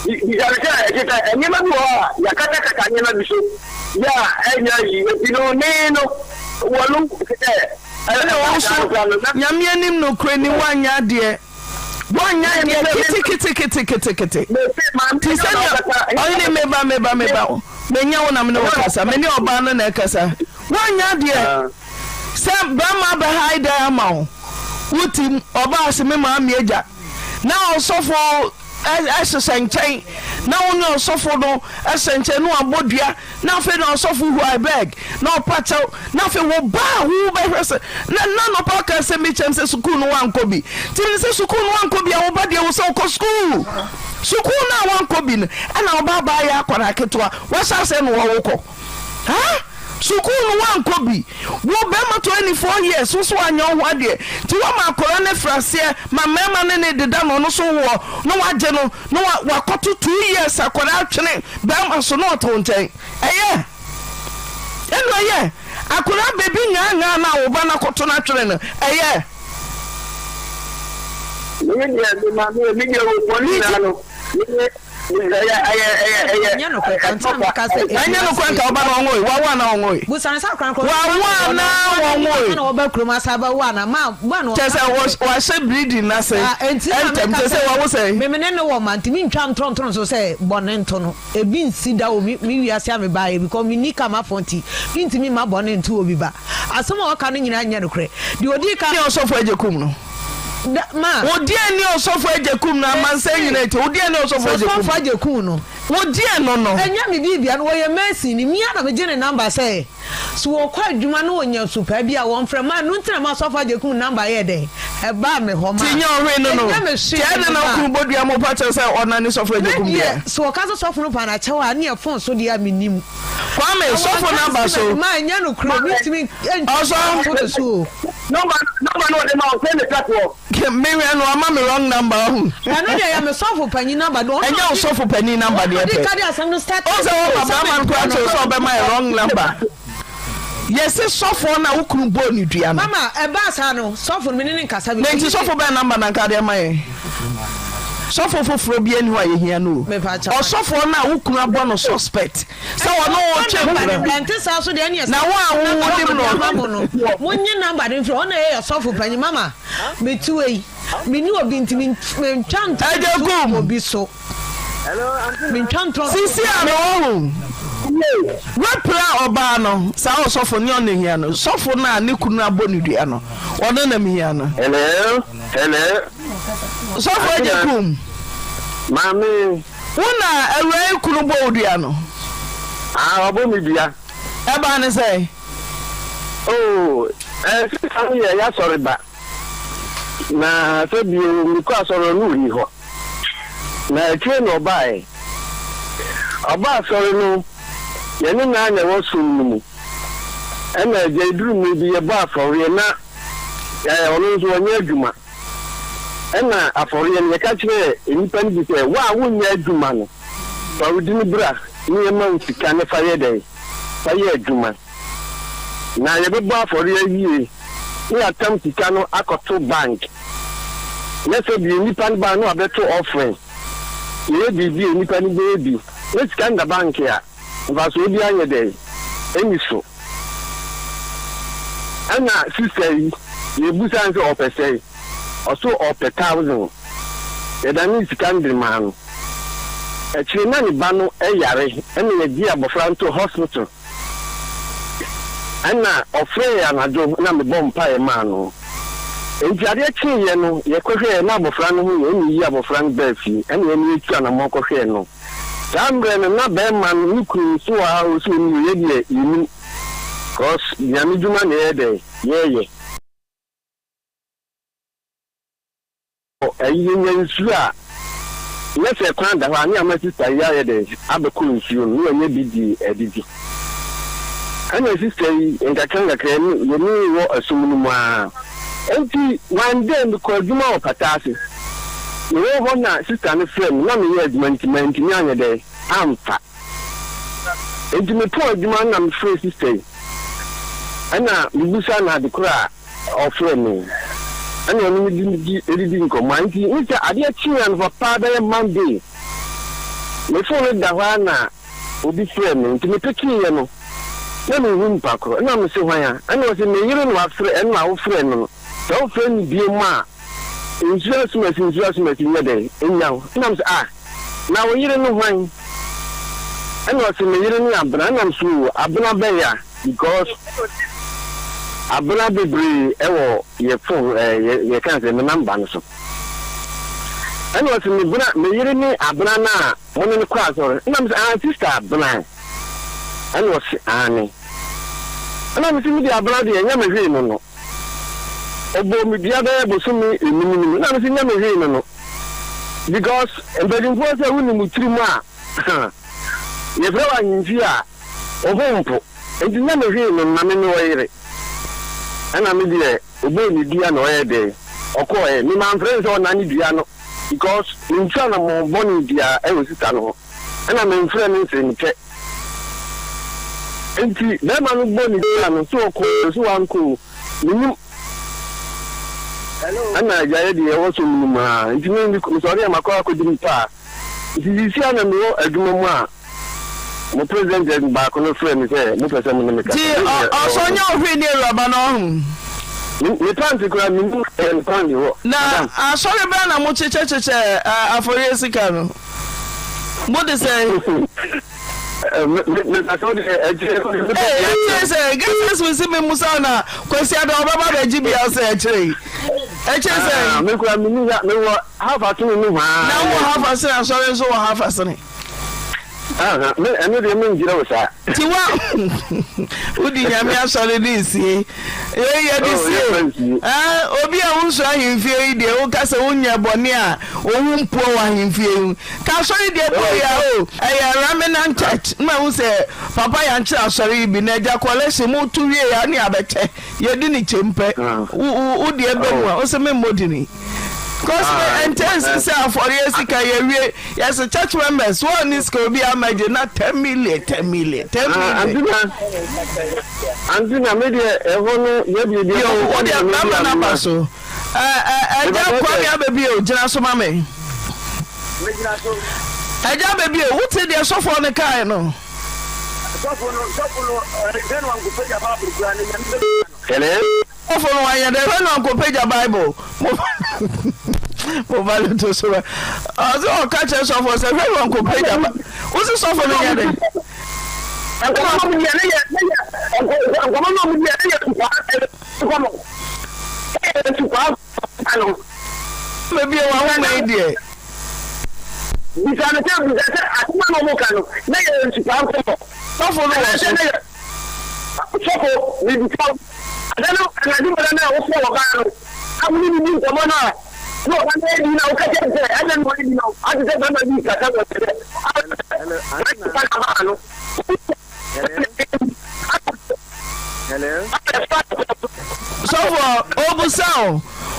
bisa no sɛ ɛte sɛ nneɛma bi wɔ hɔ a yɛakatakata nneɛma bi so yɛ a ɛnyɛ yi, eti no ne no wɔn sɛ. Ɛna wo nso Nyame anim nokorɛ ni woanyɛ adeɛ woanyɛ adeɛ keteketeketekete te sɛ nea ɔhene meba meba meba. Menyɛ wo na me ne wo kasa, me ne ɔbaa no na ɛkasa. Woanyɛ adeɛ sɛ bɛrima abɛhae dan ama wo, wotim, ɔbaa se me maame agya, na ɔsɔfo hyehyɛ nkyɛn na wo ne ɔsɔfo no hyɛ nkyɛn na wabɔ dua na afei na ɔsɔfo hu I beg na ɔpa kyɛw na afei wo ba a wo bɛhwɛ sɛ na na nɔpa ɔka sɛ mekyɛm sɛ sukuu no wankɔ bi nti ne sɛ sukuu no wankɔ bi a wo ba deɛ wo sɛ wokɔ sukuu sukuu no a wankɔ bi no ɛna wo ba baa yɛ akwadaa ketewa wahyɛ asɛ na wɔwokɔ ha Sukuu no woankɔ bi. Wo bɛrima 24 years wo so woanyɛ wo ho adeɛ nti woama akwadaa no afiri aseɛ ma mmarima ne no deda na ɔno nso woɔ na wagye no na wakɔto 2 years akwadaa atwene bɛrima so na ɔte wo nkyɛn ɛyɛ ɛno ɛyɛ akwadaa baabi ngaa ngaa no a wo ba no akɔto no atwene no ɛyɛ. Me deɛ me maame me deɛ wɔ bɔne nyinaa no me Ɛnyɛ nokorɛ ka nti na meka sɛ ebi Ɛnyɛ nokorɛ nka woba na ɔnwoe wawo anaa ɔnwoe wawo anaa ɔnwoe kyɛ sɛ wahyɛ bleeding no ase ntɛm sɛ sɛ wawo sɛn. Me mene no wɔ ma nti mentwa ntorɔntorɔ nso sɛ bɔne nto no ebi nsi da wɔ me wiase a mebaeɛ because menni kamafoɔ nti mentumi mma bɔne nto obi ba asɛm a ɔka no nyinaa nyɛ nokorɛ deɛ ɔdii ka Ne ɔsɔfo Agyekum no. Da, ma. Wo deɛn ne ɔsɔfo Agyekum no amansan nyina tie wo deɛn ne ɔsɔfo Agyekum Sɛ ɔsɔfo Agyekum no. Wo deɛn no no. Ɛnyɛ me biribia no wɔyɛ mason ni me ara na megye ne number sɛ so wɔkɔ adwuma na wɔnya supaa bi a wɔmfrɛ ma ɛno nti na ma ɔsɔfo Agyekum number yɛɛ dɛn ɛbaa me hɔ ma Ti nyɛ ɔhwee no no ɛnyɛ me hwee Ti ɛne no na ma okunu bɔ dua mo pa kyɛw sɛ ɔna ne sɔfo Agyekum Me deɛ. deɛ sɛ wɔka sɛ sɔfo no pa no akyɛw a ne yɛ phone so deɛ a mennim. Kwame Na sɔfo wɔanka number ansi so. m'anim a ɛnyɛ nokorɛ mentumi ntwa Ɔsɔ. nto ne so o. Number number no ɔde ma wo sɛ ne sɛfoɔ. Mehwɛ no wama me wrong number ɔho. Ɛno deɛ yɛ me sɔfo panyin number deɛ ɔno Ɛnyɛ wo sɔfo panin number deɛ ɔde pɛ. ka de asɛm no start. Ɔn sɛ wɔma bɛrima no koraa kyerɛ sɛ ɔbɛma yɛ wrong number. Yɛse sɔfoɔ no a wo kunu bɔɔ ne dua no. Mama ɛbaa saa no sɔfo no me ne no nkasa Na nti sɔfo bɛn number na nka de ama yɛn? Sɔfo foforɔ biara nni hɔ a yɛhia no o. Ɔsɔfoɔ no a wo kunu abɔ no suspect sɛ ɔne wo retwe mpena. Ɛnte saa so deɛ ɛneɛ Na wo a wo wonim no. Ama mo no monye number no mfiri hɔ ɔna ɛyɛ sɔfo panyin mama mete wei mene obi nti mentwa Agya ntorɔ Kum. nto obi so mentwa ntorɔ nto Sisi a no wahu wapira ɔbaa no saa ɔsɔfo ne ɔna hia no sɔfo no a ne kunu abɔ ne dua no ɔno na mehia no. Hello hello. Sɔfo Agya Kum. Maame. Wo na awuraa yi kunu bɔ wo dua no? Ah, ɔbɔ me dua. Ɛbaa ne sɛn? Oh, eh, sista no yɛ y'asɔre ba. Na sɛ bio, mekɔ asɔre no ɔnni hɔ. Na akyire na ɔbaeɛ. Ɔbaa asɔre no, yɛne no ara na ɛwɔ som no mu. Ɛna agya ɛduru mmerɛ bi yɛbɔ afɔreɛ na eh, ɔno nso ɔnyɛ adwuma. Ɛnna afɔreɛ no, yɛka kyerɛɛ nnipa no bi sɛ, Wo a wonyɛ adwuma no, fa wo dini bra na yɛmma wo sika na fa yɛ dɛn? Fa yɛ adwuma. Na yɛbɛbɔ afɔreɛ awie na yɛatam sika no akɔto bank. Na sɛ bio nnipa no ba a na wɔabɛto offering. Yɛyɛ biribi a nnipa no bɛyɛ bi. Na sika no da bank a, mfasoɔ biara nyɛ dɛn? Ɛnni so. Ɛna sister yi yɛbusaa no sɛ ɔpɛ sɛn? Ɔse ɔpɛ thousand. Yɛdanee sika no de maa no. Akyire na ne ba no yare ɛna yɛgyee abɔfra no too hospital. Ɛna ɔfrɛɛ anadwo na mebɔɔ mpaeɛ maa no. Enti adeɛ kyeeɛ no yɛkɔhwɛɛ na abɔfra no ho yɛ ɛna yɛyii abɔfra no baa fie ɛna yɛne yɛtu anamɔn kɔhwɛɛ no. Saa mmerɛ no na bɛɛma no ne kunu nso wɔ ha ɔsi ɔnim o yɛdeɛ yɛnim cos Nyame dwuma na yɛyɛ dɛn yɛyɛ. Ɛyi yɛnya nsuo a na sɛ kwan da hɔ a ne ama sista yi ayɛ dɛn abɛkɔ nsuo no na wanya bi de adidi. Ɛna sista yi nkakra nkakra yɛne yɛne wɔ ɛsom no mu ara. Enti one day mekɔɔ adwuma wɔ pata ase. Mewɔ hɔ na sista no frɛɛ me, na meyɛ adwuma nti mantumi anyɛ dɛn amfa. Enti mepɔn adwuma no na mefrɛɛ sista yi. Ɛna mebisaa no ade korɔ a ɔfrɛɛ me. Ɛna ɔne me di didi nkɔmmɔ. Enti ne sɛ adeɛ kyee anɔpa paa bɛyɛ Monday, me phone no da hɔ ara na obi frɛɛ me. Nti mepekeeɛ no, na menhu nipa korɔ. Ɛna mese hwan a? Ɛna ɔse me yere na wafrɛ, ɛna wofrɛɛ no no. Sɛ wofrɛ no biom a, nsuo asumasi nsuo asumasi nyɛ dɛn nnya wo. Ɛna mese ah, na wo yere no hwan? Ɛna ɔse me yere ne Abena ɛna mese oo Abena bɛn a because Abena bebree ɛwɔ yɛ phone ɛɛ yɛ yɛ kan sɛ me number no so. Ɛna ɔse me bena me yere ne Abena no a mo ne no kɔ asɔre ɛna mese ah sister Abena ɛna ɔse aane ɛna mese me deɛ Abena deɛ ɛnyɛ me hwee no no. Ɔbɔɔ me dua bɛyɛ bosome enum no mu na mese nyɛ me hwee no no because mpanyinfoɔ sɛ wonim wo tirim a yɛfrɛ wo ahemfie a wo ho mpo nti nyɛ me hwee no na me mewɔ yere ɛna me deɛ ɔbɔɔ me dua na ɔyɛ dɛn ɔkɔɔɛ me manfrɛ no sɛ ɔnane dua no because mentu anamɔn bɔne biara ɛwɔ sista no ho ɛna memfrɛ no nsee me kyɛ Enti bɛrima no bɔ ne dua no, sɛ ɔkɔ o, sɛ wankɔ o, mennim. Ɛna agyaeɛ deɛ ɛwɔ so menim aa. Nti me mesɔre a makɔ akɔdi me paa. Nti seesei a na mewɔ adwuma mu a, mo president baako no frɛɛ me sɛ mopɛ sɛ mo ne me kasa. Nti ɔsɔ nyɛ wo hwee ne awuraba no ɔho? Me pant koraa mennim ɛyɛ me pant hɔ. Na asɔre bɛn na mokyekyɛkyekyɛ afɔreɛ sika no? Mode sɛn? Ee, ɛkyerɛ sɛ Gɛsɛs mi si mi musa na Kwasi Ada ɔbɛba bɛgye bia sɛ ɛkyerɛ yi. Ɛkyerɛ sɛ. Me kura mi ni ya mi wɔ half asene ni hwaa. Na wɔ half asene asɔre nso wɔ half asene. Me ɛno deɛ me ngyerɛ wo saa. Ti wa wodi nyame asɔre de nsie. Yei yɛde sie. Ɛɛ obi a wonsuro ahemfie yi deɛ woka sɛ wonyɛ bɔne a owu mpoɔ wɔ ahemfie yi mu. Ka asɔre deɛ bɔ yi a o ɛyɛ Ramenan church na mahu sɛ papa yankyerɛ asɔre yi bi na agya collection mo to wie a ne abɛkyɛ yɛdi ne kyɛm pɛ wo wo wo deɛ bɛ mu a wo sɛ memmɔ dini. Cause me ɛntɛ nsi sɛ afɔreɛ sika yɛwie yɛse church members wɔn ni sika obi amagye na 10 million 10 million 10 million. Antina Antina me deɛ ɛhɔ no yɛ deɛ deɛ. Yo wo deɛ bɛma no aba so ɛgya Kwame abɛbio gyina so ma me. Ɛgya abɛbio wote deɛ sɔfoɔ no kae no. Sɔfo no sɔfo no ɛhwɛ no ankopagya Bible kura ne nyame bɛ. Hello. Sɔfo no wanyɛ dɛ hwɛ no ankopagya Bible. Mo ba no to so bɛ. Ɔsɛ ɔka kyerɛ sɔfo sɛ hwɛ no ankopagya ba. Wosi sɔfo no nyɛ dɛ. Nkɔmɔ no mu deɛ ne yɛ ne yɛ nkɔmɔ no mu deɛ ne yɛ tukwaa nkɔmɔ. Ɛyɛ tukwaa ano. Baabi a wahoma yi deɛ. Bisa no sɛ bisa sɛ asɛm a na wɔka no na yɛ nsukwaa nkɔmɔ. Sɔfo no wɔ so. Sɔfo, mebisa wo, ada no anadwo bere no a wofrɛ ɔbaa no a wo ne no di nkɔmmɔ no a, na ɔba no adi na woka kyerɛ no sɛ, Ɛdɛn na ɔredi no? Ate sɛ barima bi rekasa wɔ sɛ a saa nipa no abaa no. Sɔfo, ɔbusa wo,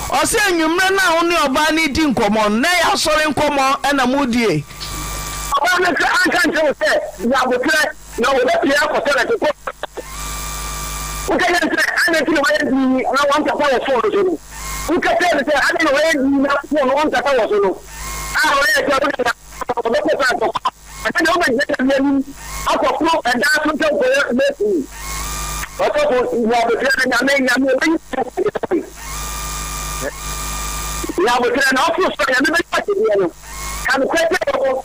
ɔsɛ anwummerɛ no a wo ne ɔbaa no redi nkɔmmɔ no, na ɛyɛ asɔre nkɔmmɔ na moredie? Ɔbaa no anka nkyerɛ wo sɛ, Nya aboterɛ. Na wɔbɛpue akɔ tɔlɛt kɔ. Woka kyerɛ no sɛ, Adɛn nti na woayɛ dinn na woankasa wɔ fon no so no? Woka kyerɛ no sɛ, Adɛn na woayɛ dinn na fon no woankasa wɔ so no? A ɔyɛɛ sɛ wode na ɔbɛkɔ sɛ ntɔkwa. Ɛnɛ deɛ wobɛgyina Nyame anim akɔforo ɛdan so sɛ wokɔyɛ mason. Ɔsɔfo, nya aboterɛ na Nyame, Nyame ɔbɛyi wo. Nya aboterɛ na ɔforo so a Nyame bɛyi wo akyɛdeɛ no. Ka nokorɛ kyerɛ wɔn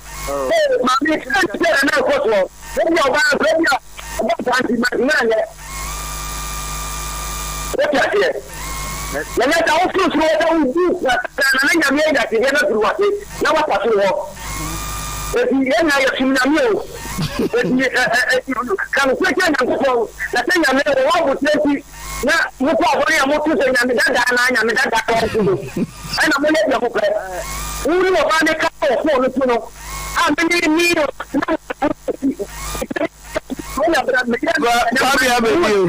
sɛ, Maame, sɛn nti na na ɛkɔ soɔ? Ebia ɔbaa no koraa, ebia ɔbaa saa nti, mantumi anyɛ. Wote aseɛ? Na nyɛ saa, woforo soro hɔ sɛ wobu prasada na na Nyame ayi atedeɛ no afiri w'ase na woapa soro hɔ. Enti yɛn nyinaa yɛsom Nyame o. Enti ɛ ɛ ɛ ka nokorɛ kyerɛ Nyankopɔn, na sɛ Nyame wɔ aboterɛ nti, Na mokɔ asɔre a moto sɛ Nyame dada anaa Nyame dada no nso no, ɛna moyɛ deɛ mopɛ. Wo ne ɔbaa no kasa wɔ fon no so no, a me ne me na Kwame abɛbio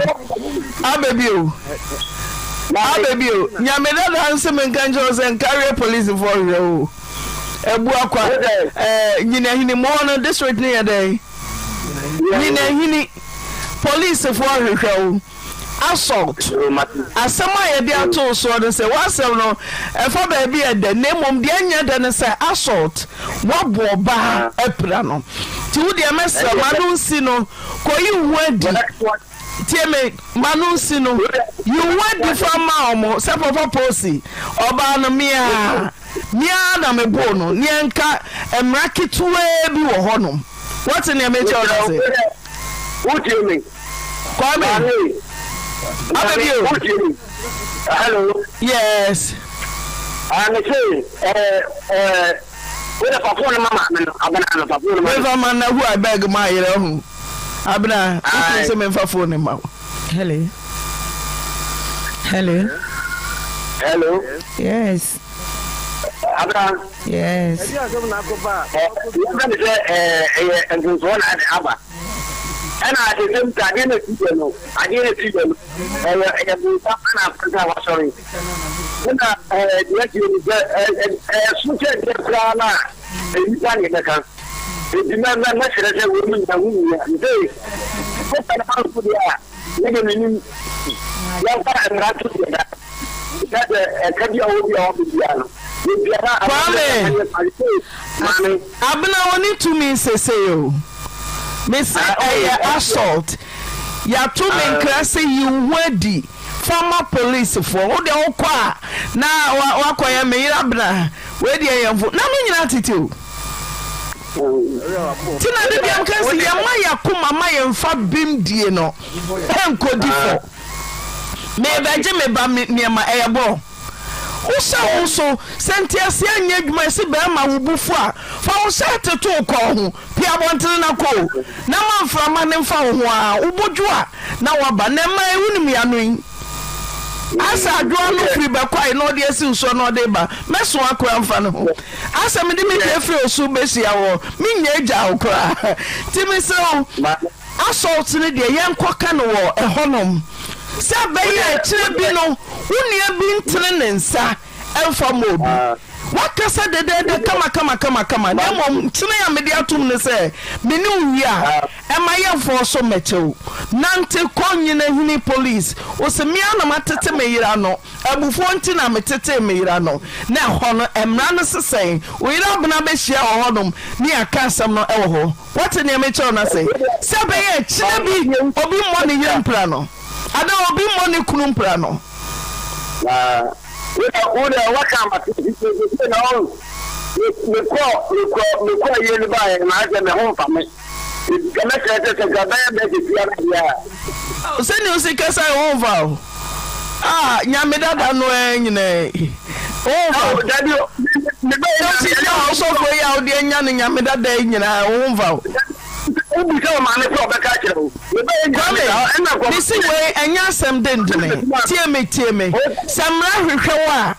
abɛbio abɛbio Nyame dada nse me nka nkyerɛ wo sɛ nkareɛ polisifoɔ hwehwɛ wo abu akwa ɛɛ nyinahini mo hɔ no district no yɛ dɛn? Nyinahini Polisifo rehwehwɛ wo. Assault. Asɛm a yɛde ato wo soɔ ne sɛ w'asɛm no ɛfa baabi a ɛdɛ na mmom deɛ ɛnyɛ dɛ ne sɛ assault, woabɔ ɔbaa apira no. Nti wo deɛ mɛsrɛ ma no nsi no kɔyi wo ho adi. Tie me, ma no nsi no. Yi wo ho adi fa ma wɔn sɛ Papa Posi, ɔbaa no me ara, me ara na meboo no. Neɛ nka mmara ketewaa bi wɔ hɔnom. Woate nea mekyerɛ wo no ase? Wotie me? Kwame. Maame. Aba bio. Wotie me? Hello. Yes. Ah, me say, eh, eh, wo de fa phone ma maame no, abena no fa phone ma. Mefa ma na who I beg ma ayerɛ ho. Abena, wotumi sɛ memfa phone ma wo. Hello. Hello. Hello. Yes. Abena. Yes. Yɛmfa no sɛ ɛyɛ mfomsoɔ na ade aba. Ɛna at the same time adeɛ no ɛsi yɛ no adeɛ no ɛsi yɛ no ɛyɛ ɛyɛ bonsam ɛna akonta a wasɔre. Ɛna ɛɛ deɛ ɛsi yɛ no sɛ ɛso sɛ deɛ koraa no a nnipa na ɛbɛka. Enti mɛ mɛ mɛsrɛ sɛ wɔn mu nyinaa ho nyia. Nse sɛ no manso deɛ a me deɛ menim yɛmfa mmara nto deɛ da. Kwame, Abena wɔne tumi sesei o. Mese ɛyɛ assault. Yɛato me nkra sɛ yi wo ho adi fa ma policefoɔ. Wo deɛ wokɔ a na wakɔyɛ me yere Abena wei deɛ yɛn fo. Na no nyinaa tete o. Nti na de biam ka sɛ yɛma yɛakoma ma yɛmfa bem die no nkɔdi fɔ. Merebɛgye me ba me nneɛma, ɛyɛ borɔ. Wohyɛ wo so, sɛ nteaseɛ anyɛ adwuma ɛse bɛrima wo bo fu a, fa wo hyɛɛte to wo kɔn ho, pue abɔntene na kɔ o, na ma mframa no mfa wo ho ara, wo bo dwo a na woaba. Na mmaa yi wonim yɛn ano yi, asɛ adwoa no firi bɛkwae na ɔde asi wo soɔ na ɔde reba, mɛso akora mfa ne ho. Asɛ mede me deɛ firi osu bɛhyia woɔ, mennya agya wo koraa. Nti mesrɛ wo. Assault no deɛ yɛnkɔka no wɔ ɛhɔnom sɛ ɛbɛyɛ a akyire bi no wo nua bi ntene ne nsa mfa mmɔ obi. Woakasa dɛdɛɛdɛ kamakamakamakama na mmom ntene a mede atom ne sɛ me ne wo wie a ɛma yɛmfɔɔ so mmɛkyɛ wo. Nante kɔ Nyinahini police wo se me ara na matete me yere ano, abufuo nti na metetee me yere ano. Na ɛhɔ no mmara no se sɛn? Wo yere Abena bɛhyia wɔ hɔnom ne yɛaka asɛm no wɔ hɔ. Woate nea mekyerɛ wo no ase? Sɛ ɛbɛyɛ a kyena bi obi mmɔ ne yere mpira no, anaa obi mmɔ ne kunu mpira no. Na wo deɛ woaka ama sɛ na ɔn mekɔ mekɔ mekɔ ayie no baeɛ no ayɛ sɛ me ho mfa me nti mɛkyerɛ sɛ sɛ nka bɛyɛ bɛyɛ sɛ fia no deɛ a. Sɛnea osi kasa yi wo mfa o. Ah nyame dada no ɛ nyina yi wo mfa o. Dabi o me bɛyɛ nyame. Sɛ osi nya ɔsɔfo yi a wode anya no nyame dada yi nyina wo mfa o. Wo bisa wo maame sɛ ɔbɛka akyerɛ wo. Me bɛyɛ nyame dada ɛna nkɔ. Kwame mesi wei ɛnyɛ asɛm dendene tie me tie me sɛ mmara hwehwɛ wo a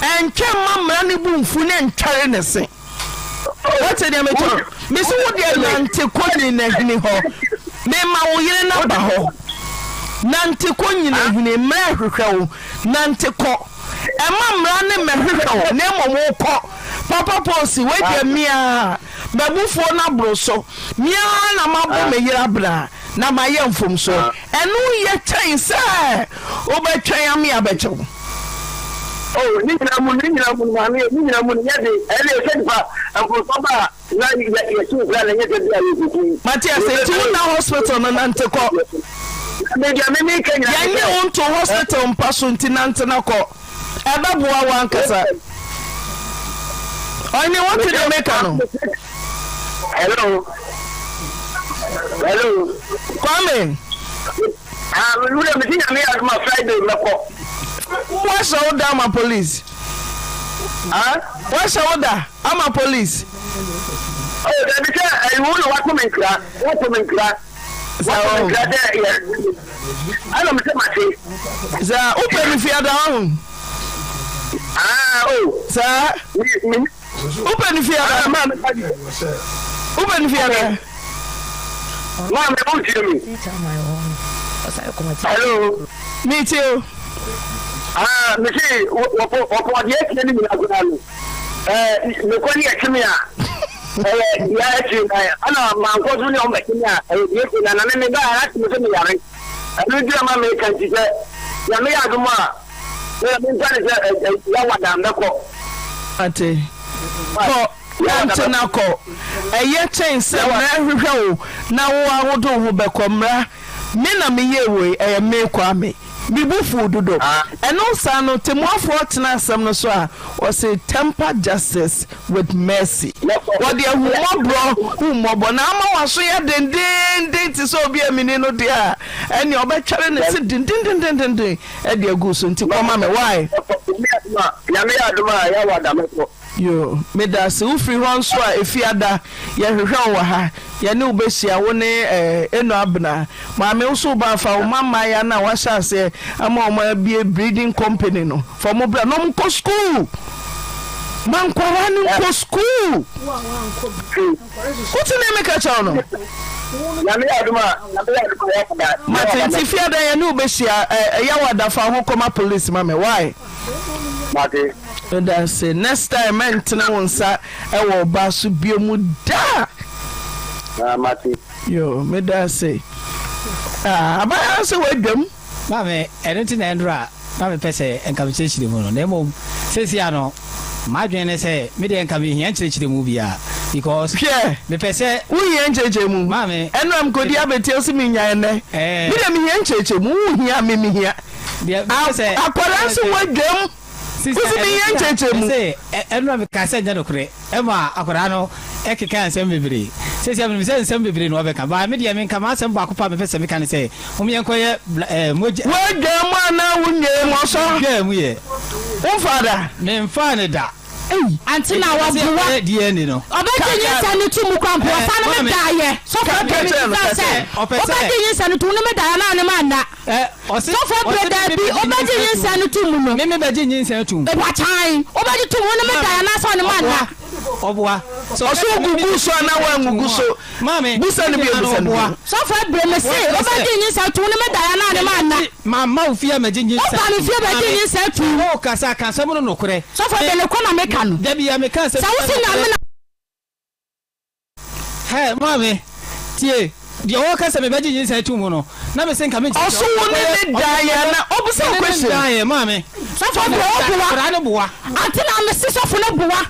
ɛntwɛn mma mmara no bu mfu ne ntwɛre ne se. Woate deɛ mekyerɛ no? Mese wo deɛ nante kɔ nyinahini hɔ. Mema wo yere no aba hɔ. Nante kɔ nyinahini, mmara rehwehwɛ wo. Nante kɔ. Ɛmma mmara no mmɛhwehwɛ wo, na mmom wo kɔ. Papa Posi, wei deɛ me ara, m'abufuo no aboro so. Me ara na mabo me yere abena, na mayɛ mfomsoɔ. Ɛno yɛ kyɛn sɛ wobɛtwɛn ame abɛkyɛ wo. Oh, ne nyinaa mu, ne nyinaa mu no, maame, ne nyinaa mu no, nyɛ den. Ɛnna ɛsɛ nipa mfomsoɔ ba a, na yɛ yɛkyi wo koraa na ɛnyɛ sɛ bi a yɛkuku. Mate ase, nti wo nna hospital no nante kɔ. Me deɛ me meka nyinaa ne Yɛnye sɛ. wo nto hospital mpa so nti nante na kɔ. Ɛbɛboa wo ankasa. Ɔhene wote deɛ meka no? Hello. Hello. Kwame. Ah, wura mi ti nyame aduma Friday mɛkɔ. Wahyɛ wo da ama police. Ah? Wahyɛ wo da ama police. Oh, dabi sɛ ɛyi wo na wato me nkira, wato me nkira. Wato me nkira sɛ yɛ. Ɛna mi sɛ mate. Sɛ wopɛ me fiada wahu. Ah, oh. Saa. Mi mi. Wopɛ no fiada? Wopɛ no fiada? Maame, wotie me? Hello. Metie o. Ah, me se wɔpɔ wɔpɔ deɛ atie no nyinaa koraa no. Ɛɛ mekɔ ne yɛkye me a ɛyɛ deɛ atie na ɛna mankɔ so ne ɔmo bɛkye me a ɛyɛ deɛ atie na na me me ba a ate me sɛ meyare. Ɛno nti na ma meka nti sɛ Nyame yɛ adom a Memfa no sɛ yawada mɛkɔ. Ate. Kɔ, nante na kɔ. Ɛyɛ kyɛn sɛ mmara hwehwɛ wo na wo ara wode wo ho bɛkɔ. Mmara, me na meyɛɛ wei, ɛyɛ me Kwame. Me bo fuw dodo. Ɛno saa no, Temuafoɔ tena asɛm no so a, wɔse temper justice with mercy. Wɔde ahummɔborɔ hu mmɔbɔ. Na ama w'aso yɛ dendeenden te sɛ obi a menni no deɛ a, ɛnneɛ ɔbɛtwɛre ne se dendendendenden de agu wo so. Nti kɔ ma me, why? Nyame yɛ adom a, yɛawa da mɛkɔ. Yoo, medase. Wo firi hɔ nso a, Efiada, yɛhwehwɛ wo wɔ ha. Yɛne wo bɛhyia, wo ne eh, Eno Abena. Maame, wo nso wo ba, fa wo mma mmaayewa no a woahyɛ aseɛ ama wɔn abue breeding company no, fa wɔn bra na wɔnkɔ sukuu. Ma nkwadaa no nkɔ sukuu. Wote nea meka kyerɛ wo no? Nyame yɛ adom a, Nyame yɛ adom a, yɛafa da. Mate, nti Fiada yɛne wo bɛhyia, eh, Yawada fa wo ho kɔma police ma me, why? Mate. Medase next time mɛntene wo nsa wɔ ɔbaa so bio mu da. Ah mate. Yoo medase ah abaayewa sɛ wadwam. Maame, ɛno nti na ɛndora na mepɛ sɛ nka mekyerɛkyerɛ mu no, na mmom seesei ano m'adwene ne sɛ me deɛ nka menhia nkyerɛkyerɛmu biara because Hwɛ! mepɛ sɛ. Wonhia nkyerɛkyerɛmu? Maame. Ɛnora mekɔdi abɛtia wo se menyae ɛnnɛ. Ɛɛ. Me deɛ mehia nkyerɛkyerɛmu, wonhia a me mehia. Deɛ mepɛ sɛ. Akwadaa nso wadwam. Sista, Wosi ɛno mehia nti na nkyerɛkyerɛmu. mese ɛnora mekaa sɛ ɛnyɛ nokorɛ ɛma akwadaa no ɛkekaa nsɛm bebree. Seesei menim sɛ nsɛm bebree na ɔbɛka but me deɛ menka m'asɛm baako pɛ a mepɛ sɛ meka ne sɛ mom yɛnkɔyɛ bla ɛɛ mogya. Woadwaa mu anaa wonnwaa mu ɔsɔ? Medwaa mu yɛ. Womfaa da? Memfaa no da. Ei! Ante na waboa. DNA no. Ɔbɛgye nyinsɛn no to mu koraa mpo ɔsan ne me daeɛ. Sɔfo Abrɛ me bisa sɛ wobɛgye nyinsɛn no to mu ne me daeɛ anaa ne ma nna? Sɔfo Abrɛ daabi wobɛgye nyinsɛn no to mu no. Me me bɛgye nyinsɛn to mu. Ewakyan wobɛgye to mu ne me daeɛ anaasɛ ɔne ma nna? Ɔboa. Ɔsɛ ogugu so anaa wangugu so? Bisa no bio bisa no bio. Sɔfo Abrɛ me se wobɛgye nyinsɛn to mu ne me daeɛ anaa ne ma nna? Mamma wo fie ammɛgye nyinsɛn Woba me fie bɛgye nyinsɛn to mu. Wo kasa ka asɛm no nokorɛ. Sɔfo Abrɛ nokorɛ na meka no. Dabi a meka asɛm Sɛ wo se Nyame na. Hɛ maame tie deɛ ɔɔka sɛ mebɛgye nyinsɛn to mu no na mese nka menkyerɛ Ɔso wo ne ne daeɛ ana ɔbisa wo question. Ne ne daeɛ maame. Sɔfo Abrɛ wo boa. Akwadaa no boa. Ante na mese sɔfo no boa.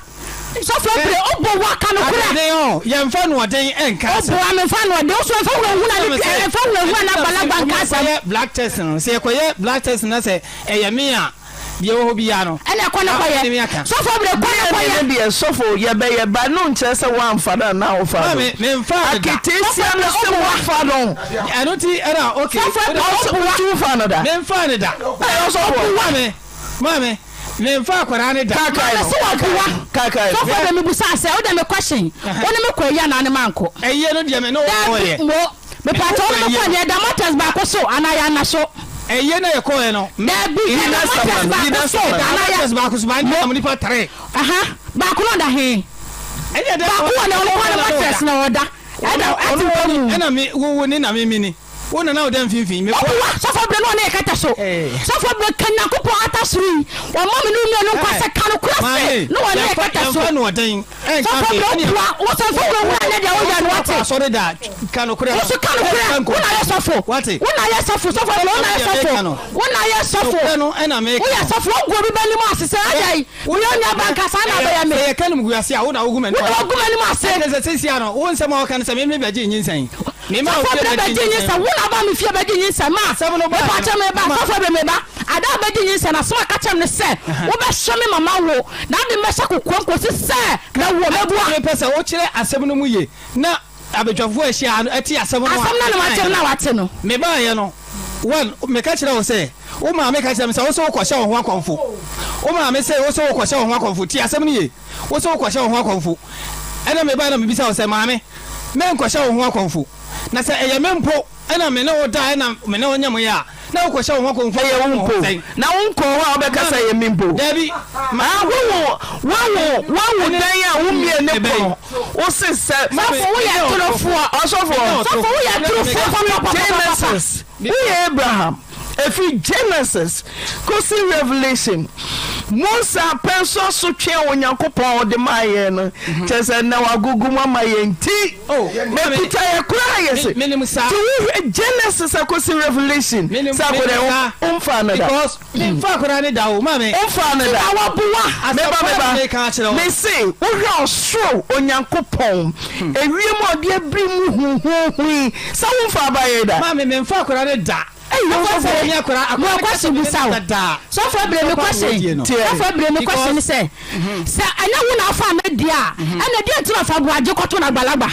Sɔfo Abrɛ wo boa ka nokorɛ. Adeɛ ɔ yɛnfa noɔden nka asɛm. Wo boa menfa noɔden wo so ɛnfa hunahuna ne ɛnfa hunahuna ne agbalagba nka asɛm. Yɛkɔyɛ black test no sɛ yɛkɔyɛ black test no na sɛ ɛyɛ me a. Deɛ ɛwɔ hɔ biara no. Ɛna kɔ na kɔyɛ. Sɔfo abrɛ kɔ na kɔyɛ. DNA no deɛ sɔfo yɛbɛyɛ but no nkyerɛ sɛ woamfa no anaa wofa no. Maame memfaa no da. Aketeesia no se woafa no. Ɛno nti ɛna okay. Sɔfo abrɛ ɔboa. Nti wofaa no da. Memfaa no da. Ɛyɛ ɔsɔfo. Maame maame memfaa akwadaa no da. Kaakae no. Maame se waboa. Kaakae no. Sɔfo abrɛ mebusaa sɛ wode me question wo ne me kɔ ayie anaa ne mankɔ. Ayie no deɛ me ne wo kɔeɛ. Daabi mo. Mepatɔ wo ne me kɔɔ no yɛda mattress baako so anaa yɛanna so? Ɛyɛ na yɛkɔɔɛ no. Daabi yɛda mattress baako so anaa yɛ. Mattress baako so baa ne nipa tere. Aha baako no ɔda he? Ɛnyɛ dɛ. Baako wɔ ne ɔno kɔ ne mattress na ɔda ɛda ɛte mpa mu. Ɛna me wo wo ne na me me ni. Wo na na ɔda mfimfini. Me kɔ. Ɔboa sɔfo bere na ɔne yɛ kɛtɛ so. Sɔfo bere ka Nyankopɔn ata soro yi ɔma me ne wo mmienu nkwa sɛ ka no kora se na ɔne yɛ kɛtɛ so. Yɛmfa no ɔden. Sɔfo brɛ wo boa wo sɛ nfa wura wura nyɛ deɛ woyɛ no wate wo so ka nokorɛ wo na yɛ sɔfo wo na yɛ sɔfo sɔfo brɛ wo na yɛ sɔfo wo na yɛ sɔfo wo yɛ sɔfo wo gu obi bɛ nim ase sɛ adɛn wo yɛ onua ba nka saa na abɛyɛ me sɛ yɛka nim gu ase a wo na wo gu m'anim wo na wo gu m'anim ase ɛsɛ sɛ sisia no wo nsɛm a wɔka no sɛ me me bɛgye nyinsɛn Sɔfo brɛ bɛgye nyinsɛn wo na aba me fie bɛgye nyinsɛn ma mepa kyɛ me ba sɔfo brɛ me ba ada a bɛgye nyinsɛn asɛm a ka kyerɛ me ne sɛ wobɛhwɛ me mama wo na ade mɛhyɛ kokoam kɔsi sɛ mɛwo mɛboa. Mepɛ sɛ wokyerɛ asɛm no mu ye na abadwafoɔ a ahyia ha no te asɛm no a Asɛm no na makyerɛ no a wate no. Mebaeɛ no, one, meka kyerɛɛ wo sɛ, wo maame ka kyerɛɛ me sɛ wo se wokɔhyɛ wo ho akɔmfo. Wo maame se wo se wokɔhyɛ wo ho akɔmfo. Tie asɛm no ye. Wo se wokɔhyɛ wo ho akɔmfo. Ɛnna mebaeɛ na mebisa wo sɛ, Maame, menkɔhyɛ wo ho akɔmfo? Na sɛ ɛyɛ me mpo na me ne wo daeɛ na me ne wo nyemeeɛ a, na wokɔhyɛ wo ho akɔmfo a, Ɛyɛ wo mpo. Na wonkɔɔ hɔ a wobɛka sɛ ɛyɛ me mpo. Dabi. Ah, woahu, woahu, woahu dan a wommie ne pono. Wose sɛ. Sɔfo, woyɛ torofoɔ. Ɔsɔfoɔ. Sɔfo, woyɛ torofoɔ papapapapapa. Genesis. Woyɛ Abraham. Ɛfiri Genesis kɔsi Revelation, Mose apɛn so asotwe a Onyankopɔn de maa yɛn no, kyerɛ sɛ nnɛ wagogo mu ama yɛn nti, ɛkuta yɛ koraa yɛ se. Nti wohwɛ Genesis akɔsi Revelation, sɛ akɔdeɛ womfaa no da. Memfaa akwadaa no da o, maame. Womfaa no da. Na waboa. Meba, meba. Mese, wohwɛ ɔsoro Onyankopɔn, ewiem a ɔde abiri mu huhuuhu yi, sɛ womfaa abayɛ da. Maame, memfaa akwadaa no da. Sɔfo Ebere, mewɔ question bisa wo. Sɔfo Ebere, me question, Sɔfo Ebere, me question ne sɛ, sɛ ɛnyɛ wo na wofaa me deɛ a, ɛna deɛ nti na ɔfa Aboagye kɔto no Agbalagba?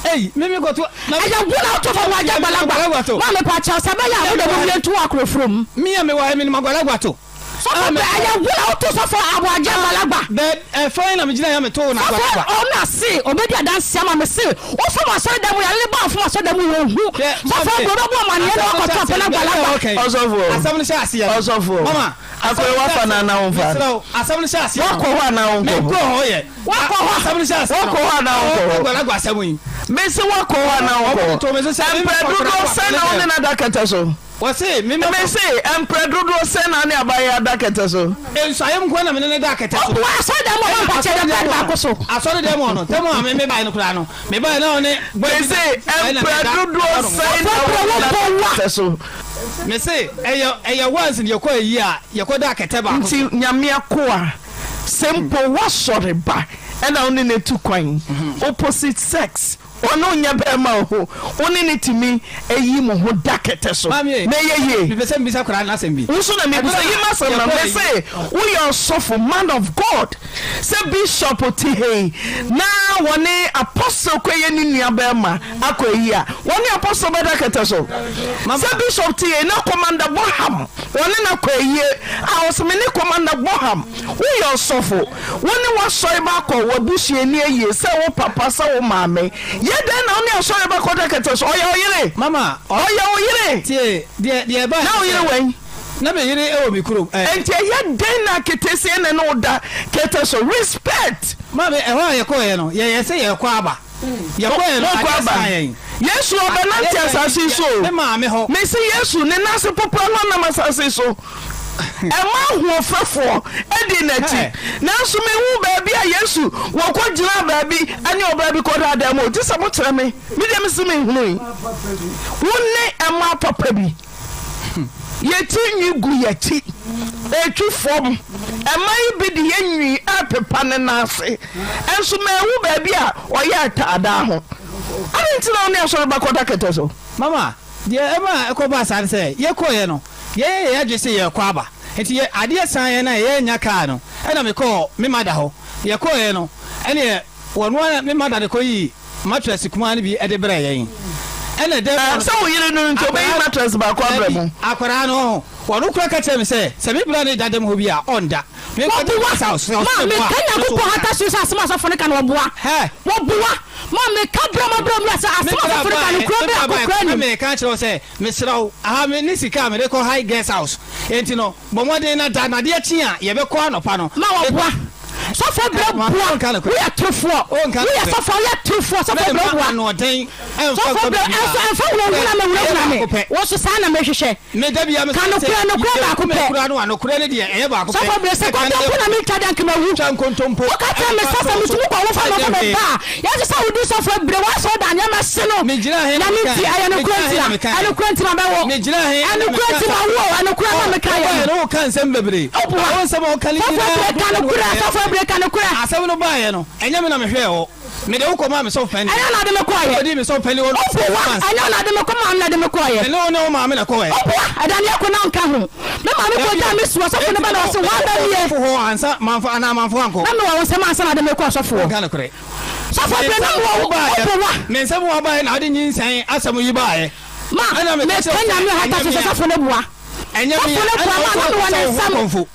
Ei, me me kɔto. Ɛyɛ wo na woto fa Aboagye Agbalagba. Maame pakyɛw, sɛ ɛbɛyɛ a mo deɛ mommie nto wɔ akorɔfurom. Me a mewɔ ha yi, menim Agbalagba to. Sɔfo bɛ ɛyɛ wo na woto sɔfo aboagye agbalagba. Bɛ ɛfɛn na megyina ya meto na agbalagba. Sɔfo ɔno ase obedi adanse ama me se wofam asɔre dɛm yare ne ba wofam asɔre dɛm wɔ hu sɔfo bɛ obɛbɔ amaneɛ na wakɔto apɛ na agbalagba. Ɔsɔfo asɛm no hyɛ aseɛ no. Ɔsɔfo mama akɔyɛ wafa na ana wo nfa no asɛm no hyɛ aseɛ no wakɔ hɔ ana wo nkɔ hɔ mekɔ hɔ yɛ wakɔ hɔ asɛm no hyɛ aseɛ wakɔ hɔ ana wo nkɔ hɔ agbalagba asɛm yi mese wakɔ hɔ ana wo nkɔ hɔ mprɛ dodoɔ sɛn na wo ne no ada kɛtɛ so. Wɔse me mɛbɔ. Mese, mprɛ dodoɔ sɛn na ne aban ada kɛtɛ so? Nsuayɛ nko ara na me ne no da kɛtɛ so. Ɔboa asɔredan mu a ɔma mpakyɛ da bed baako so. Asɔredan mu hɔ no, tɛm a me mebaeɛ no koraa no, mebaeɛ na ɔne boy bi Mese, mprɛ dodoɔ sɛn na wo ne no da kɛtɛ so? Mese, ɛyɛ ɛyɛ once na yɛkɔ ayie a yɛkɔ da kɛtɛ baako so. Nti Nyame akoa, sɛ mpo woasɔre ba ɛna wo ne no atu kwan, opposite sex, Ɔno nyɛ bɛɛma o, wo ne no tumi yi mo ho da kɛtɛ so na ɛyɛ yie. Mepɛ sɛ mebisa koraa no asɛm bi. Wo nso na mebisa, yi m'asɛm no, mese woyɛ ɔsɔfo, man of God, sɛ bishop te ha yi na wɔne apostle kɔyɛ ne nua bɛɛma akɔ ayi a, wɔne apostle bɛda kɛtɛ so? Sɛ bishop te ha yi na commander Bonham wɔne no akɔ ayie a, ɔse me ne commander Bonham, woyɛ ɔsɔfo. Wo ne w'asɔre ba akɔ w'abusuani ayie sɛ wo papa sɛ wo maame. Yɛ dɛn na wo ne asɔre ba kɔda kɛtɛ so? Ɔyɛ wo yere. Mama, Ɔyɛ wo yere. Tie, deɛ, deɛ ɛbaeɛ Na wo ne yere sɛ, wɛn? na me yere wɔ me kurom, ɛ. Enti ɛyɛ dɛn na aketesie ne ne wo da kɛtɛ so? Respect! Maame, ɛhɔ a yɛkɔeɛ no, yɛyɛɛ sɛ yɛrekɔ aba. Yɛkɔeɛ no, Monkɔ adeɛ aba. saa yɛn. Yesu ɔbɛnante Adeɛ saa asase yi yɛn, so o. me maame hɔ. Mese Yesu, ne nan ase popra no ɔnam asase yi so. Ɛma ahoɔfɛfoɔ di n'akyi. Nanso menhuu baabi a Yesu wɔkɔgyinaa baabi ne ɔbaa bi kɔdaa dan mu o, gye sɛ mokyerɛ me. Me deɛ mese menhunui. Wo ne mmaa papa bi. Yɛn ti nwi gu yɛn akyi, ɛretwi fam. Mmaa yi bi de yɛn nwi repepa ne nan ase. Nso manhu baabi a ɔyɛɛ taadaa ho. Adɛn nti na wo ne asɔreba kɔda kɛtɛ so? Mama, deɛ ɛma ɛkɔbaa saa ne sɛ, yɛkɔeɛ no, Yɛyɛ yɛn adwene sɛ yɛrekɔ aba, enti yɛ adeɛ saa yɛn a yɛannya kaa no, ɛna mekɔɔ me mada hɔ. Yɛkɔeɛ no, ɛneɛ wɔn ara me mada no kɔyii matress kumaa no bi de brɛɛ yɛn. Ɛna dɛm hɔ no, Sɛ wo yere no nti ɔbɛyi akwadaa matress baako abrɛ daabi, mo? akwadaa no ɔho, ɔno koraa ka kyerɛɛ me sɛ, sɛ me bra no da dɛm hɔ bi a, ɔnda. Menkɔgye Wɔboa guest house, sɛ ma ɔse meboa meka a, me nso Nyankopɔn meka. hata so sɛ asɛm a asɔfo no ka no wɔboa. Hɛ! Wɔboa ma meka berɛ ma berɛ mu sɛ Me asɛm a bra asɔfo no ka no baeɛ, kuro me bra biako baeɛ koraa na nnim. meka kyerɛ wo sɛ, Mesrɛ wo, aha me ne sika a mede kɔ high guest house, enti no, bɔ mmɔden na da, na adeɛ kye a, yɛbɛkɔ anɔpa no. Ma wɔboa. Sɔfoɔ brɛ Ma boa. wonka nokorɛ. Woyɛ torofoɔ. Wonka Woyɛ nokorɛ. sɔfoɔ woyɛ torofoɔ. Sɔfoɔ brɛ Mɛmma boa. anoɔden ɛmfa Sɔfoɔ nkɔ brɛ baabiara. ɛnso ɛmfa hunahuna me Ɛyɛ hunahuna me. baako pɛ. Wo nso saa na mehwehwɛ. Me da biara Ka mesrɛ sɛ, nokorɛ nokorɛ yɛ baako me pɛ. kura no a, nokorɛ no deɛ ɛyɛ baako pɛ. Sɔfoɔ brɛ sɛ Ɛka no nkontompo na mentwa da nka mawu. Twa nkontompo Woka kyerɛ me ɛmfa sɛ sɛ to so metumi kɔ wo fa ma ɛnyɛ fa me hwee. ba a, yɛnse sɛ wodi sɔfoɔ brɛ w'asɔre da nneɛma hye no. Megyina he na Nyame mekae? nti ɛyɛ nokorɛ Megyina nti he na na mekae? ɛnokorɛ nti ma bɛwo. Megyina he na Ɛnokorɛ meka nti ma saa? wo o ɛnokorɛ na Oh, mekaeɛ wobaeɛ no. no woka nsɛm bebree. Woboa. Wo nsɛm a woka no Sɔfoɔ nyinaa brɛ ka nokorɛ na nokorɛ wokaeɛ. sɔfoɔ brɛ ka nokorɛ. Asɛm no baeɛ no, ɛnyɛ me na mehwɛɛ hɔ. Mede wo kɔmaa me sɔfo panin. Ɛnyɛ wo na wode me kɔeɛ. Wokɔdii me sɔfo panin hɔ no Woboa. six months. Ɛnyɛ wo na wode me kɔ maame na ɛde me kɔeɛ. Me ne wo ne wo maame na ɛkɔeɛ. Woboa. Ɛda ne ɛko na ɔnka ho. Me maame Dabi kɔgyaa o. me sua sɔfo no Enti ba na na ɔse wo woaba kɔɔ nie. sɔfo hɔ ansa mamfa anaa mamfa wo ankɔ. Na mewɔ wo nsam ansa na wode me kɔɔ sɔfo hɔ. Wonka nokorɛ. Sɔfo Me berɛ na nsam mewɔ wo. wobaeɛ. Woboa. Me nsam wobaeɛ na wode nyinsɛn asɛm yi baeɛ. Ma Ɛna meka meka kyerɛɛ wo sɛ Nyame ɔhata ɛnyɛ so me sɛ a. sɔfo no boa. Ɛnyɛ me Sɔfo a. no Ɛna boa wo ma sɛ na mewɔ wokɔhyɛ ne wo ho nsam. akɔmfo.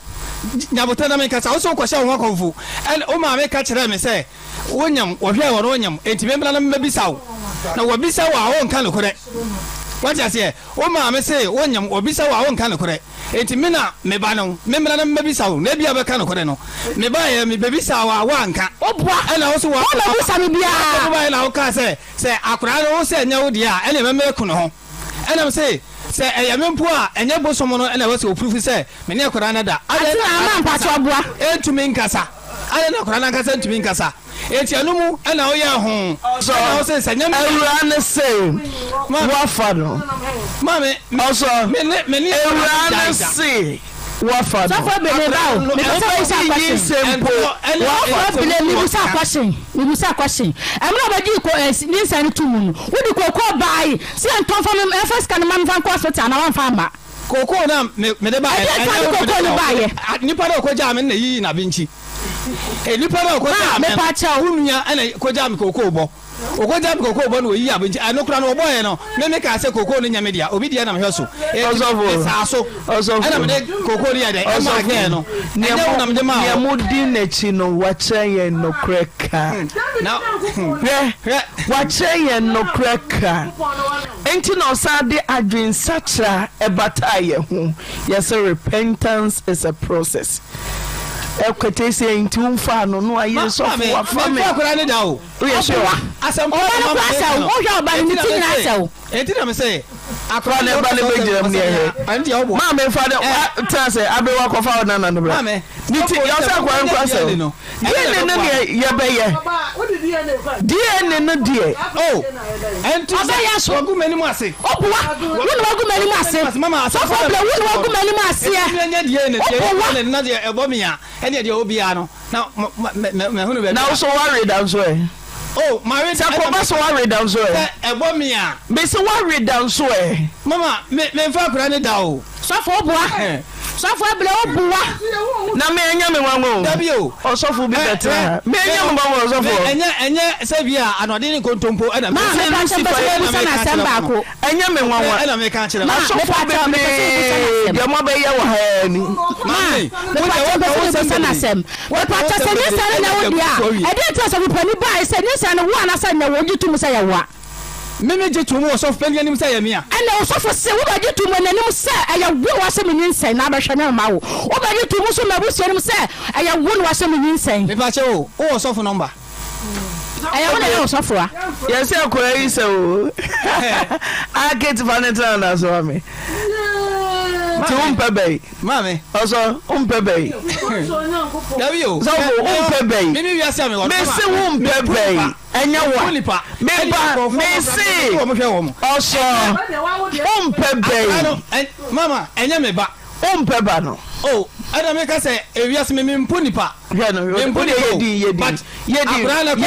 Nyaboterɛ na menkasa. Wo sɛ wokɔhyɛ wo ho akɔmfo. Ɛna wo maame ka kyerɛɛ me sɛ wonyam, wɔhwɛɛ wɔ no wonyam, enti memmra na memmɛbisa wo. Na wɔbisa wo a wonka nokorɛ. Woate aseɛ? Wo maame se wonyam, wɔbisa wo a wonka nokorɛ. Enti me na me ba no, memmra na memmɛbisa wo, na ebia wobɛka nokorɛ no. Mebaeɛ, mebebisaa wo a, woanka. Woboa. Ɛna wo so woakɔfa ba. Woammɛbisa me biara. Woakɔfa baeɛ na wokaa sɛ, sɛ akwadaa no wo sɛ ɛnyɛ wo deɛ a, ɛneɛ mɛma aku ne ho. Ɛna mese, sɛ ɛyɛ me mpo a, ɛnyɛ bosom no na ɛwɔ sɛ ɔpurufu sɛ me ne akwadaa no ada. Adɛn Ante na na ama akwadaa no mpakyɛ ankasa ɔboa. ntumi nkasa? Adɛn na akwadaa no ankasa ntumi nkasa? Enti ɛno mu na woyɛɛ ho. Ɔsɔ, Ɛna wose sɛ nyɛ me. Awuraa no se Maame, woafa no. maame, me, Ɔsɔ, me ne, me ne akwadaa no Awuraa no gyae da. se. Woafa no. Sɔfo Ebele ba o, mepɛ sɛ mebisa Wobɛgye question. nyinsɛn mpo, Sɔfo woafa no. Ebele, mebisa question, mebisa question. Ɛmmerɛ a wobɛgyee ko eh, nyinsɛn no too mu no, wode kookoo baae sɛ yɛntɔ mfa me, yɛmfa sika no mma me mfa nkɔ hospital anaa woamfa amma? Kookoo no a me, mede baeɛ no, Ɛdeɛn nti ɛnyɛ na wo wode na kookoo mede no maa wo. baeɛ? Nipa no a ɔkɔgyaa me no na ɛyiyii n'abenkyi. Nipa no a Ma, ɔkɔgyaa me no, mepa kyɛw. wo nua na ɛkɔgyaa me kookoo bɔ. Ɔkɔgyaa me kookoo bɔ na ɔyii abenkyi. Ɛno koraa no, wɔbɔeɛ no, me mekaa sɛ kookoo no nyɛ me dea, obi deɛ na mehwɛ so. Enti Ɔsɔfo, mesaa so. ɔsɔfo, Ɛna mede kookoo no yɛɛ dɛn? Ɛmaa ɔsɔfo, gɛɛ no. nea Ɛnyɛ wo mo, na mede maa nea wo. modi n'akyi no, wakyerɛ yɛn nokorɛ ka. Na, Hwɛ, hwɛ. wakyerɛ yɛn nokorɛ ka. Enti na ɔsan de adwensakyera bataa yɛn ho. Yɛse repentance is a process. Ɛkwete sɛ nti womfaa no no ayere sɔfo wafa me. Memfa akwadaa no da o. Woyɛ sure? Asɛmpa Ɔba na no mama kora meka asɛw. no. Wohwɛ ɔba no ne Enti na ti nyinaa mese, asɛw. enti na mese, Fa akwadaa ne no ba no bɛgyina mu ne ɛhwɛ. Ɛno deɛ woboa. Maame fa ne Eh. tena ase aberewa kɔfa wo nana no bra. Maame, Ne ti sɔfo yɛ sɛ sɛ akwadaa no kora monyɛ asɛw. DNA no, ɛno na DNA no ɛbɛboa neɛ yɛbɛyɛ. DNA no deɛ. Oh, ɛnti sɛ Ɔbɛyɛ so. wagu m'anim ase. Ɔboa. Wo na wagu m'anim ase. Sɔfo Abla, wo na wagu m'anim aseɛ. Ɛtumi anya DNA Ɔboa. DNA na deɛ ɛbɔ me a, ɛne deɛ ɔbiara no, na mahunu baabi Na a. wo so woawe da nso ɛ? Oh, mawe Sɛ kɔba so woawe da nso ɛ? Sɛ ɛbɔ me a. Mese woawe da nso ɛ? Mama, me memfa akwadaa no da o. Sɔfo ɔboa. Sɔfo Abla ɔboa. Na me ɛnyɛ me nwanwa o. Dabi o. Ɔsɔfo bi bɛtena ha. Me ɛnyɛ me nwanwa ɔsɔfo. Ɛnyɛ ɛnyɛ sɛ bi a anɔden ne nkontompo ɛna. Maa Sɛ mepa kyɛ Lucifer mpɛ sɛ yɛ mebusa no asɛm baako. Ɛnyɛ me nwanwa. Ɛna meka kyerɛ Ma Asɔfo mepa kyɛ mepɛ sɛ mebusa no bebree asɛm. deɛ moabɛyɛ wɔ ha ara ni. Ma mepa kyɛ mpɛ sɛ mebusa no asɛm. Mepa kyɛ sɛ nyinsɛn no nyɛ wo dea a, ɛdeɛn nti na sɔfo panin baeɛ sɛ nyinsɛn no wo anaasɛ nyɛ wo, wogye to mu sɛ ɛyɛ woa? Me megye to mu wɔ sɔfo panin anim sɛ ɛyɛ me a. Ɛnna ɔsɔfo se, Wobɛgye to mu wɔ n'anim sɛ ɛyɛ wo na woahyɛ me nyinsɛn, na abɛhwɛ na mma wo. Wobɛgye to mu nso m'abusua anim sɛ ɛyɛ wo na woahyɛ me nyinsɛn. Mepa kyɛw o, wowɔ sɔfo nɔmba? Ɛyɛ wo na ɛyɛ ɔsɔfo a. Yɛsɛ akwadaa yi sɛ o. Akate fa ne tena na so ame. Ti wo mpɛ bɛyi. Maame. Ɔsɔ wo mpɛ bɛyi. Dabi o. Sɔfo wo mpɛ bɛyi. Mimi wiase a mewɔ. Mese wo mpɛ bɛyi. Ɛnyɛ wa. Meba mese ɔsɔ wo mpɛ bɛyi. Mama ɛnyɛ me ba. Wo mpɛ ba no. Oh ɛna meka sɛ ewiase me mempo nipa. Hwɛ no hwɛ wo deɛ yɛ din yɛ din yɛ din yɛ din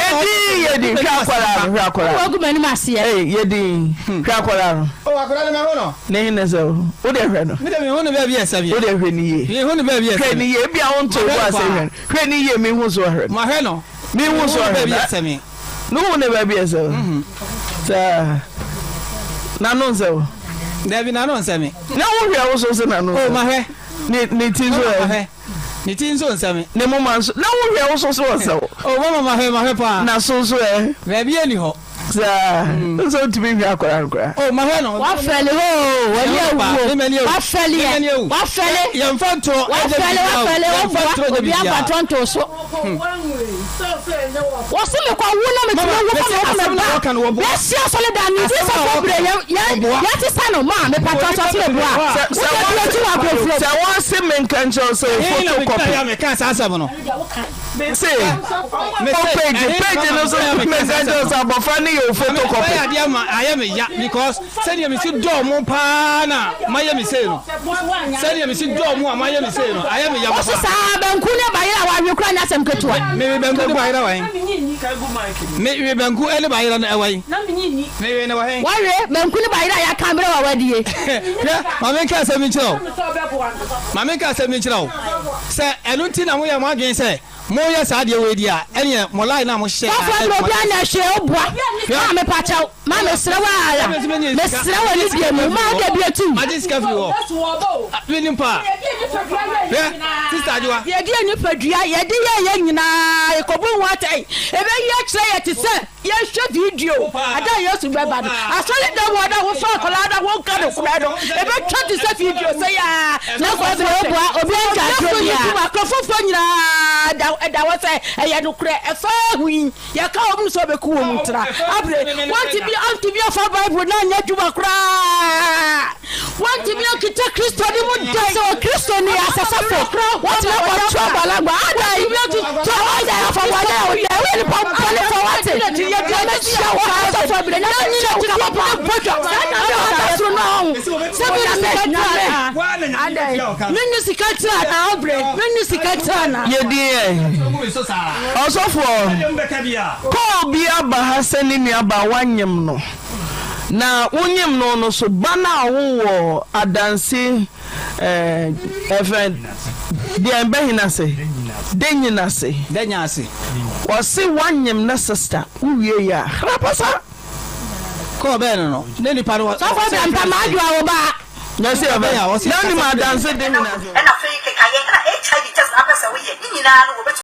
yɛ din hwɛ akwadaa no hwɛ akwadaa no. Wagu m'anim aseɛ. Ee yɛ din hwɛ akwadaa no. Oh akwadaa no mɛho no. Ne he ne sɛ wo deɛ hwɛ no. Me deɛ mehu no baabi ɛsɛ bi. Wo deɛ hwɛ ne yie. Mehu no baabi ɛsɛ. Hwɛ ne yie ebi a wo nto bo ase hwɛ no hwɛ ne yie mehu so hwɛ no. Mahwɛ no. Mehu so hwɛ no. Baabi ɛsɛ me. Ne hu ne baabi ɛsɛ o. Saa n'ano nsɛ o. Dabi n'ano nsɛ me. Na wo hwɛ wo so sɛ n'ano nsɛ. Oh mahwɛ. Ne ne ti nso ɛ. Mahwɛ. Ne ti nso nsɛ me. Ne moma nso na wo hwɛ wo so so ɔsɛ wo. Oh mama mahwɛ mahwɛ paa. Na so nso ɛ. Baabi ɛni hɔ. Saa nso ntumi nhwɛ akwadaa no koraa. Oh mahwɛ no. Wafɛle hoo wani awuo wafɛle yɛ wafɛle. Yɛnfa ntorɔ ɛnyɛ Wafɛle biribiara o wafɛle yɛnfa woboa ntorɔ nyɛ obi biribiara. afa ntorɔ nto so. Wɔsi mi kɔ wu na mi tumi wu fa mi wu fa mi ba bɛsi asɔre dan mi di sɔfo bere yɛ yɛ yɛ ti sa no maa mi pàtó sɔsɔ mi bu a wọ́n yɛ bi otu wɔ aburofuro. Sɛ wɔn se mi nka nkyɛn sɛ o photocopy. Se o page page no so mi nka nkyɛn sɛ abɔfra ne yɛ o photocopy. Ayɛ adeɛ ma ayɛ mi ya because sɛdeɛ mi si dɔɔ mo paa na ma yɛ mi sei no sɛdeɛ mi si dɔɔ mo a ma yɛ mi sei no ayɛ mi ya papa. Wɔsi saa banku ne bayerɛ a wɔawe kura nyɛ asɛm ketewa. Mi wi banku ne bayerɛ wɔ he? Mi wi banku ne bayerɛ no ɛwɔ he? Mi wi ne wɔ he? Wɔwe banku ne bayerɛ a yɛaka mmerɛ wɔ wadie. Hwɛ ma mi nka asɛm nkyerɛ wo ma mi nka asɛm nkyerɛ wo sɛ ɛno nti na mo yɛ mo adwene sɛ. Mo yɛ saa adeɛ wei deɛ a, ɛneɛ mo line no a mo hyehyɛ Sɔfo nyinaa ɛbrɛ ɛtuma obiara nyɛ hwee wo boa maa me pakyɛw maa me srɛ wo ara me srɛ wɔ ne die mu maa wode bi atum. Magye sika firi hɔ me nim paa hwɛ sister Adwoa. Yɛde yɛn nipadua, yɛde yɛn yɛ nyinaa, yɛkɔbu ho atɛn. Ɛbɛyi akyerɛ yɛ te sɛ yɛhwɛ video ada a Yesu bɛba no. Asɔre dan mu hɔ na wofa akwadaa na wonka nokorɛ no, ɛbɛtwa te sɛ video sɛ yɛa na Sɔfo ɛbrɛ wo boa obiara ntwa Yesu atorɔ yi biara. dwuma nkurɔfofoɔ nyinaa da ɛda hɔ sɛ ɛyɛ nokorɛ ɛfa hu yi yɛka wɔn sɛ ɔbɛku wɔn tra abere wɔntumi antumi afa Bible na anyɛ adwuma koraa wɔntumi ankita Kristo ne mu da Sɛ wɔ Kristo ni asɛsɛfo wɔtumi akɔto abalagba adan to adan afɔbɔdɛ a wodɛ woyɛ nipa bɔne fɔ wate. Wate? Nyame hyira wo paa sɔfo abira nyame nhyira wo ka papa. Ɛna ɔda soro no ɔho. Sɛ mi ni sika tira na. Mi ni sika tira na ɔbrɛ. Mi ni sika tira na. Yɛ din ɛ. Ɔsɔfoɔ, kɔɔ bi aba ha sɛ ne nua baa wanyem no. Na wonyem no no so ba no a wowɔ adanse ɛɛ ɛfɛ deɛn bɛhen ase denyin ase. Dɛnyɛ ase. Wɔse wanyem ne sister wo wie yɛ a hrapasa. Kɔɔ bɛn no no ne nipa no. Sɔfo bra mpa m'adwoa wo ba. Nyɛ se ɛbɛ na wonim adanse denyin ase. Ɛna afei kekayɛ ɛna HIV test na apɛ sɛ woyɛ ne nyinaa no wɔbɛtumi.